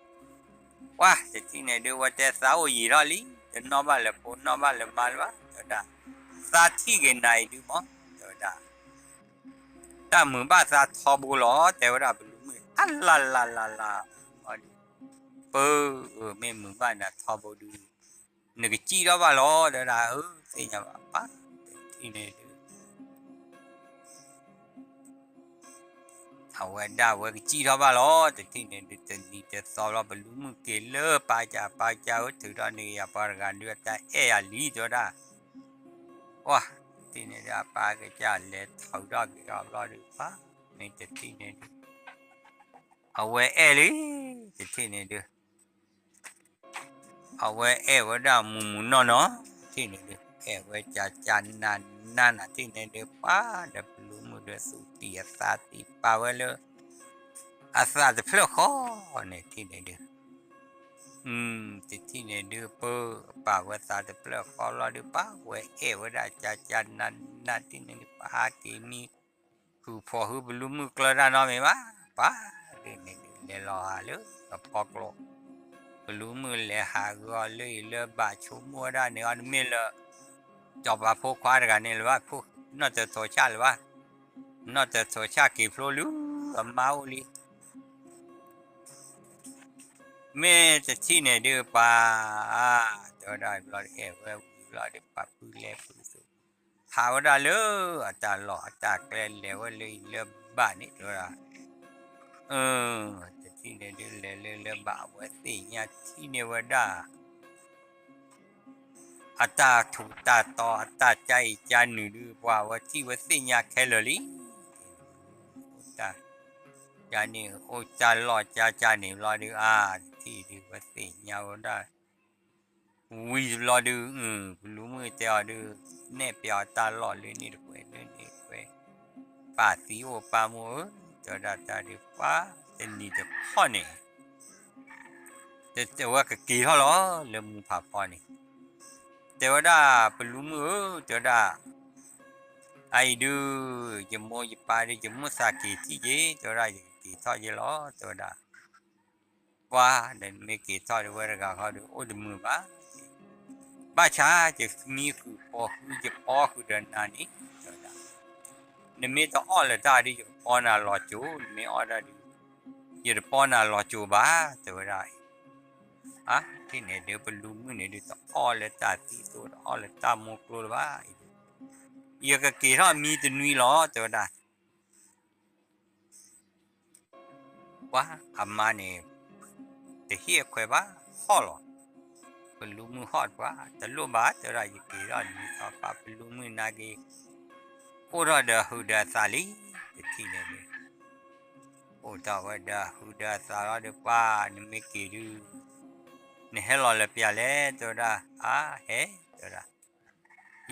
ပှၤ တထံၣ်န့ၣ်ဒုး ဝဲတဲသးအိၣ်ယံာ်ထီၣ်လံ, တနီၣ်ဘၣ်လၢဖိနီၣ်ဘၣ်လၢမါလၢၤဘၣ်, တဲဝဲဒၣ်, သးထံၣ်က့ၤနၤအံၤဒုးမး, တဲဝဲဒၣ် တၢ်မုာ်ဘၣ်သးထီဘိလီၤ, တဲဝဲဒၣ်ပလူမုၣ်, အလၢ်လၢ်လၢ်လၢ်, ပၢ်ဧၢ မ့ၢ်မုာ်ဘၣ်နၤထီဘိဒုး နကစံၣ်ထီၣ်ဘၣ်လီၤ, တဲဝဲဒၣ်, အၢ သ့ၣ်ညါဘၣ်ပၢ်, တထံၣ်န့ၣ်ဒုး အဝဲဒၣ်ဝဲကစံၣ်ထီၣ်ဘၣ်လီၤ, တထံၣ်န့ၣ်ဒုး တနံၤတသီဘျီ ပလူမုၣ်က့ၤလၢပၢ်ကစၢ်, ပၢ်ကစၢ်ဧၢ ထုးထီၣ်န့ၢ်က့ၤယၤပှၤတဂၤဒုး အတၢ်အဲၣ်ယၤလံ တဲဝဲဒၣ်, ပှၤ တထံၣ်န့ၣ်ဒုး အပၢ်ကစၢ်လဲၤထုးထီၣ်က့ၤအီၤဘျီဒုး ပၢ် မ့ၢ်တထံၣ်န့ၣ်ဒုး အဝဲအဲၣ်လံ, တထံၣ်န့ၣ်ဒုး အဝဲအဲၣ်ဝဲဒၣ်မုၢ်မုၢ်နီၢ်နီၢ်, တထံၣ်န့ၣ်ဒုး အဲၣ်ဝဲကၢ်ကၢ်နးနးနး, တထံၣ်န့ၣ်ဒုး ပှၤဒီးပလူမုၣ်ဒီးသူၣ်တံၢ်အသးတံၢ်ပာ်ဝဲလၢ အသးတဖျၢၣ်ဃီန့ၣ် တထံၣ်န့ၣ်ဒုး တထံၣ်န့ၣ်ဒုး ပၢ်ပာ်ဝဲသးတဖျၢၣ်ဃီလီၤဒုး ပၢ်ဝဲအဲၣ်ဝဲဒၣ်ကၢ်ကၢ်နးနး, တထံၣ်န့ၣ်ဒုး ပှၤဟးက့ၤမံ ဃုာ်ဖိးဟုပလူမုၣ်ကျၢၢ်တၢ်နီတမံၤဘၣ်, ပၢ်ဒ်န့ၣ်ဒုး လဲၤလီၤဟးလၢအဖီကျိၤ, ပလူမုၣ်လဲၤဟးဂီၤအီၤလၢအံၤလၢဘၣ် ဆိကမိၣ်ဝဲဒၣ်န့ၣ်အီၤ တမ့ၢ်လၢ စီၤပၤဖိခွါတဂၤန့ၣ်လၢၤဘၣ်, ဖိနီၢ်တထိးဆၣ်လၢၤဘၣ်, နီၢ်တထိးဆၣ်က့ၤဖျိလၢအမါအိၣ်လံ မ့ၢ်တထံၣ်န့ၣ်ဒုးပှၤ, တဲဝဲဒၣ်ဘျီဒုး အဲၣ်ဝဲဝံၤဘျီဒုး ပှၤဖုလဲၤဖုသူ, ဟးဝဲဒၣ်လၢအတၢ်လီၢ်အတၢ်ကျဲ လဲၤဝဲလၢအံၤလၢဘၣ်န့ၣ် တဲဝဲဒၣ်, တထံၣ်န့ၣ်ဒုး လဲၤလၢလၢဘၣ် အဝဲသ့ၣ်ညါထံၣ်န့ၢ်ဝဲဒၣ် အတၢ်ထူးတၢ်တီၤ အတၢ်ကါအံၤကါနုာ်ဒုး ပှၤဝဲထံၣ်ဝဲသ့ၣ်ညါခဲလၢာ်လံ, အိၣ်တၢ်ကါန့ၣ် အိၣ်တၢ်လီၢ်ကါကါန့ၣ်ဘျီဒုး အါ တထံၣ်ဒုးဝဲသ့ၣ်ညါဝဲဒၣ် ဝံၤတဘျီဒုး ပလူမုၣ်တဲအီၤဒုး နဲၣ်ပျးအီၤတၢ်လီၢ်လၢန့ၣ်တကွဲးလၢန့ၣ်တကွဲး, ပၢ်သံအိၣ်ပၢ်မူအိၣ်ဧၢ, တဲဝဲဒၣ်တၢ်ဒုး ပှၤတနံၤတခီန့ၣ် တဲဝဲကက့ၤထီၣ်လီၤလၢမူဖးဖီန့ၣ်, တဲဝဲဒၣ်ပလူမုၣ်ဧၢ, တဲဝဲဒၣ် အအံၤဒုး ယမိၢ်ယပၢ်ဒုး ယမိၢ်သးက့ၤထံၣ်က့ၤ, တဲဝဲဒၣ်ယကက့ၤထီၣ်ယဲလီၤ, တဲဝဲဒၣ် ပှၤဒီးမ့ၢ်က့ၤထီၣ်ဒုး ဝဲတဂၤဃီဒုး အိၣ်တမုာ်ဘၣ်, ဘၣ်ဆၣ်ယမံဃုာ်ပိာ်ဃုာ်ယပီဃုာ်ဒီးနၤန့ၣ်, တဲဝဲဒၣ် နမ့ၢ်တအီၣ်လၢၤတၢ်ဒုး ယကပီနၤလီၤစိၤ, နမ့ၢ်အီၣ်တၢ်ဒုး ယတပီနၤလီၤစိၤဘၣ်, တဲဝဲဒၣ် အါ တထံၣ်န့ၣ်ဒုး ပလူမုၣ်န့ၣ်ဒုး တအီၣ်လၢတၢ်သံသိ တအီၣ်လၢတၢ်မိၢ်ကျိလၢၤဘၣ်, ယကက့ၤထီၣ်မံတနွံလီၤ, တဲဝဲဒၣ် ပှၤအမါန့ၣ် တဟ့ၣ်အခွဲးဘၣ် ဟီၣ်လီၤ, ပလူမုၣ်ဟီၣ်တပှၤ တလိၣ်ဘၣ်, တဲဝဲဒၣ် ယက့ၤထီၣ်နွံသီပှၤ ပလူမုၣ်နာ်က့ၤ အိၣ်ထီၣ်ဒီးဟုးဒီးသးလံ, တထံၣ်န့ၣ်ဒုး အိၣ်ထီၣ်ဝဲဒီးဟုးဒီးသးလီၤဒုး ပှၤ နမ့ၢ်က့ၤဒုး နဟဲလီၤလၢပျၢၤလဲၣ်, တဲဝဲဒၣ် အါ ဟဲ တဲဝဲဒၣ်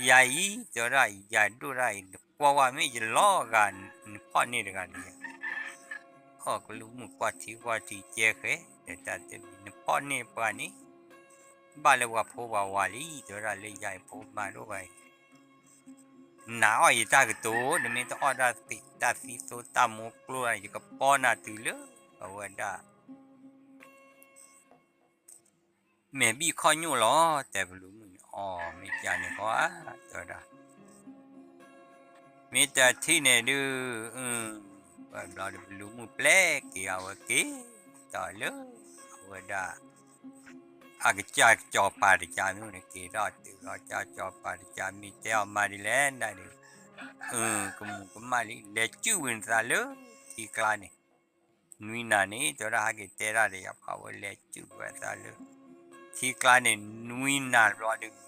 ယၤအံၤ တဲဝဲဒၣ် ယၤဒိၣ်ဒၣ်အံၤ နကွၢ်ဝဲမ့ၢ်ယလီၤဂာ် နဖီၣ်န့ၢ်တဂၤန့ၣ်, အီၣ်ကလူးမုၣ်ကွၢ်ထံကွၢ်ထံကဲဃဲ ဒီးတၢ်တမံၤ နဖီၣ်န့ၢ်ပှၤန့ၣ် ဘၣ်လၢပှၤဖိပှၤဝၤလံ တဲဝဲဒၣ် လၢယၤအံၤဖိမါဒိၣ်ဝဲအံၤ နၤအီၣ်ယတၢ်ကတိၤ နမ့ၢ်တအီၣ်တၢ်သံ တၢ်သံသိတၢ်မိၢ်ကျိ ယကပီနၤတုၤလၢ အဝဲဒၣ် မဲာ်ဘံၣ်ခီၣ်ညိၣ်လီၤ တဲပလူးမုၣ်န့ၣ် အီၤ မ့ၢ်ကန့ၣ်ဃီဧါ တဲဝဲဒၣ် မ့ၢ်တထံၣ်န့ၣ်ဒုး ဝဲဘျီဒီးပလူးမုၣ်ပျဲက့ၤအဝဲက့ၤ ဒီးလၢ အဝဲဒၣ် အကစၢ်စီၤပၤတကးမ့ၢ်န့ၣ် က့ၤထီၣ်တုၤလီၤ ကစၢ်စီၤပၤတကးမ့ၢ်တဲအီၤမၤဒ်လဲၣ်နဒုး ကမူၤကမၣ်လံ လဲၤစုၣ်ဝံၤနသးလၢထံကျါန့ၣ် နွံနၤန့ၣ် တဲဝဲဒၣ်ဟဲက့ၤတဲတၢ်ဒီးယၤ ပှၤဝဲလဲၤစုၣ်ဝဲသးလၢ ထံကျါန့ၣ် နွံနၤဘျီဒုး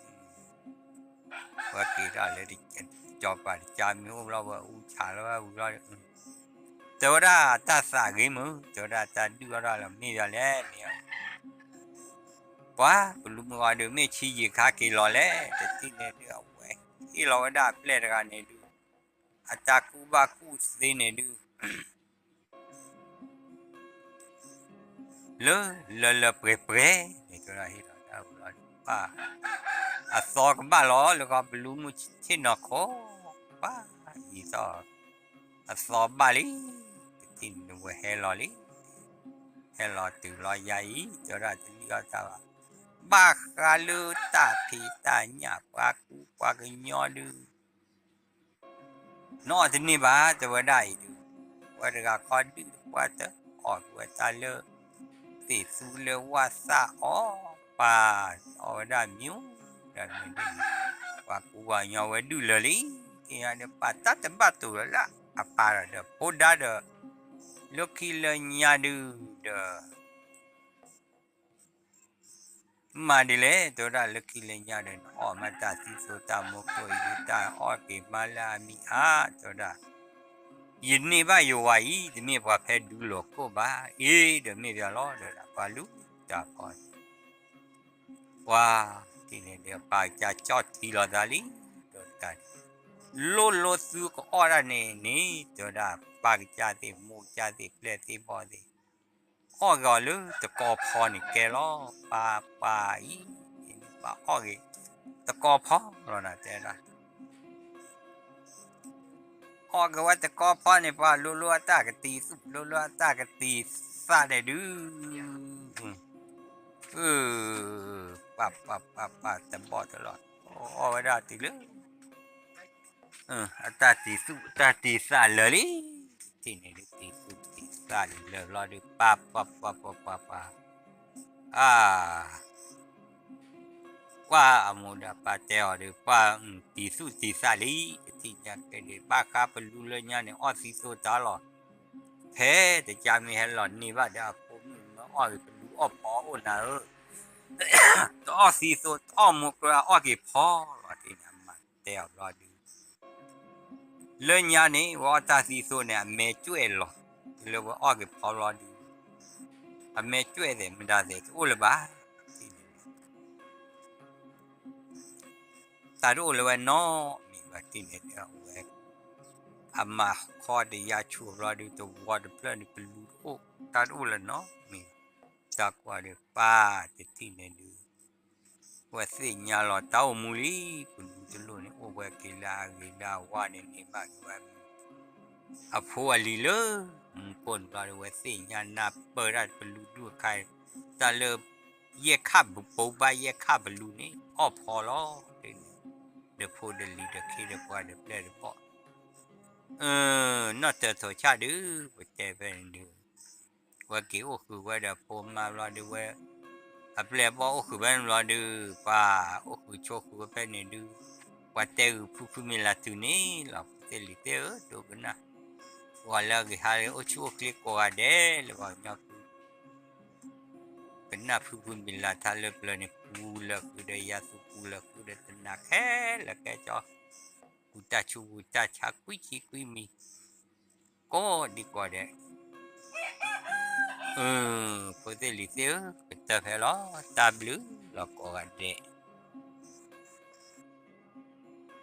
ဝဲက့ၤထီၣ်လၢ စီၤပၤတကးမ့ၢ်အိၣ်ဘျီဝဲအူဆၣ်လၢဝဲဝံၤဘျီဒုး တဲဝဲဒၣ်တၢ်သးဂ့ၤမုၢ် တဲဝဲဒၣ်တၢ်ဒုၣ်အီၣ်ဒၣ်လၢမ့ၢ်ယၤလဲၣ်န့ၣ် ပှၤပလူမုၣ်အီၤဒုး မ့ၢ်ဆံးယံာ်ခါက့ၤလီၤလဲၣ် တထံၣ်န့ၣ်ဒုး အဝဲဟ့ၣ်လီၤဝဲဒၣ်အပျဲၢ်တဂၤန့ၣ်ဒုး အတၢ်ကူၣ်ဘၣ်ကူၣ်သ့န့ၣ်ဒုး လၢလၢလၢပှဲၤပှဲၤန့ၣ် တဲဝဲဒၣ်ဟ့ၣ်လီၤတၢ်ဝဲလီၤဒုး ပၢ် အသီကဘၣ်လီၤ လၢကီၢ်ပလူမုၣ်ဆ့ၣ်နီၤခိၣ် ပၢ် ယံာ်သီၣ် အသီဘၣ်လံ တထံၣ်န့ၣ်ဝဲဟဲလီၤလံ ဟဲလီၤတုၤလီၤယၤအံၤ တဲဝဲဒၣ်တလံၣ်အီၣ်တၢ်ဘၣ် ဘၣ်ဃးလၢတၢ်ဖံးတၢ်ညၣ်ပှၤကူပှၤကညီဒုး နအီၣ်တန့ၢ်ဘၣ် တဲဝဲဒၣ်အံၤဒုး ပှၤတဂၤခီဒုးပှၤတအီၣ်ဝဲတၢ်လၢ သ့ၣ်သူလၢဝၣ်သၣ်အီၣ်ပၢ် အီၣ်ဝဲဒၣ်မံၤ ဒၣ်မံၤဒ်န့ၣ် ပှၤကူပှၤကညီဝဲဒုးလၢာ်လံ က့ၤညါဒီးပၢ်တၢ်တဘၣ်တိာ်လၢအပၢ်ဒီး ဖိဒါဒီး လၢခံလၢညါဒုးဒီး မၤဒ်လဲၣ် တဲဝဲဒၣ်လၢခံလၢညါဒီး နအီၣ်မးတၢ်သံသိတၢ်မူခိၣ်အံၤ တၢ်အီၣ်က့ၤမးလၢအမံၤအါ တဲဝဲဒၣ် ယန့ၢ်ဘၣ်ယဝၤအံၤ တမ့ၢ်ပှၤဖဲဒုးလိာ်ခိၣ်ဘၣ် အ့ ဒီးမ့ၢ်ပှၤလီၤ တဲဝဲဒၣ် ပှၤလူၤတၢ်ဖီန့ၣ် ပှၤ တထံၣ်န့ၣ်ဒီး ပၢ်ကစၢ်ကၠီၣ်ထံလီၤသးလံ ဒီးတၢ် လိၣ်လိၣ်သုကအီၣ်ဒၣ်န့ၣ်န့ၣ် တဲဝဲဒၣ် ပၢ်ကစၢ်သ့ၣ် မိၢ်ကစၢ်သ့ၣ် ပျဲၢ်သ့ၣ်ဘီၣ်သ့ၣ် အီၣ်က့ၤအီၤလၢတကီဖီန့ၣ်ကဲလီၤ ပၢ်ပၢ်အံၤ ပၢ်အီၣ်က့ၤ တကီဖီလီၤနၤ တဲဒၣ် အီၣ်က့ၤဝဲတကီဖီန့ၣ် ပှၤလိၤလိၤအတၢ်ကတံၤသူၣ် လိၤလိၤအတၢ်ကတံၤသၣ်န့ၣ်ဒုး ပၢ်ပၢ်ပၢ်ပၢ်တဘီၣ်တလီၢ် အီၣ်ဝဲဒၣ်တုၤလၢ အတၢ်တံၤသူၣ်တၢ်တံၤသၣ်လၢာ်လံ တထံၣ်န့ၣ်ဒုး တံၤသူၣ်တံၤသၣ်လၢာ်လီၤဒုး ပၢ်ပၢ်ပၢ်ပၢ်ပၢ်ပၢ် အါ ကွၢ်အမိၢ်ဒီးပၢ်တဲအီၤဒီး ပှၤ တံၤသူၣ်တံၤသၣ်လံ တထံၣ်ညါကဲဒုး ဘၣ်ဃးပလူလၢညါန့ၣ် အီၣ်သံသိတၢ်လီၤ ဖဲတကါမ့ၢ်ဟဲလီၤန့ၢ်ဘၣ်ဒီး အဖိမုၣ်မ့ၢ်အီၣ်ဂ့ၤ ပလူအီၣ်ဖီအိၣ်နၤဧၢ တအီၣ်သံသိ တအီၣ်မိၢ်ကြၢး အီၣ်က့ၤဖီလီၤ တထံၣ်န့ၣ်အမၤတဲအီၤဘျီဒုး လၢညါန့ၣ် ဝဲအီၣ်တၢ်သံသိန့ၣ် အမဲာ်ကွဲးလီၤ တုၤလၢဝဲအီၣ်က့ၤဖီလီၤဒုး အမဲာ်ကွဲးသ့ၣ်မတၤသ့ၣ်တအိၣ်လၢၤဘၣ် တထံၣ်န့ၣ် တၢ်တအိၣ်လၢၤဝဲနီတမံၤဘၣ် တထံၣ်န့ၣ်ဒီးဝဲ အမၤခီတယါဆူၣ်ဘျီဒုး တဝီတဖျၢၣ်န့ၣ် ပလူတအိၣ် တၢ်တအိၣ်လၢၤနီတမံၤဘၣ် တၢ်ကွၢ်ဒီးပၢ် တထံၣ်န့ၣ်ဒုး ဝဲသ့ၣ်ညါလီၤတၢ်အိၣ်မူလံ ပလူတလိၣ်န့ၣ် အိၣ်ဝဲက့ၤလၢအဂ့ၤလၢအဝါန့ၣ် န့ၢ်ဘၣ်က့ၤဝဲ အဖိအလံၤလၢ မူခိၣ်န့ၣ်ဘျီဒုး ဝဲသ့ၣ်ညါနၢ်ပၢၢ်ဒၣ်ပလူဒူၣ်အခါ တၢ်လၢ ယဲၢ်ခၣ်ပူၤဘၣ် ယဲၢ်ခၣ်ပလူန့ၣ် အီၣ်ဖီလီၤ တထံၣ်န့ၣ် ဒီးဖိဒီးလံၤဒီးခ့ဒီးပှၤဒီးပျဲၢ်ဒီးဘီၣ် နီၢ်တၢၤထိးဆၣ်ဒုး ပတဲဖဲန့ၣ်ဒုး ဝဲက့ၤအိၣ်ဃုာ်ဝဲဒီးဖိမါဘျီဒုးဝဲ အပျဲၢ်အဘီၣ်အိၣ်ဃုာ်ဖဲန့ၣ်ဘျီဒုး ပှၤအိၣ်ဃုာ်ဆိးဃုာ်ဝဲဖဲန့ၣ်ဒုး ပှၤတဲဂုာ်ဖုဖုမံၤလၢ်တုၤန့ၣ်လီၤ ဖိသ့ၣ်လံၤသ့ၣ်ဧၢ ဒိကနၣ် ပှၤလၢအဂ့ၤဟါလၢအိၣ်ဆူၣ်အိၣ်ချ့ကိးဂၤဒဲးလၢပှၤကညီ ကနၣ်ဖုဖုမံၤလၢ်ထါလၢပျၢၤန့ၣ် ပူၤလၢာ်ဃုာ်ဒီးယၤသူၣ်ပူၤလၢာ်ဃုာ်ဒီးတနၤခဲလၢာ်ခဲဆ့ ပူၤတၢ်ဆူးပူၤတၢ်ဆါကွံာ်ဆံကွံာ်မံၤ ကိးဒံကိးဒဲး ဖိသ့ၣ်လံၤသ့ၣ်ဧၢ ကတၢၢ်ဖဲလီၤ တၢ်ဘျုးလီၤကိးဂၤဒဲး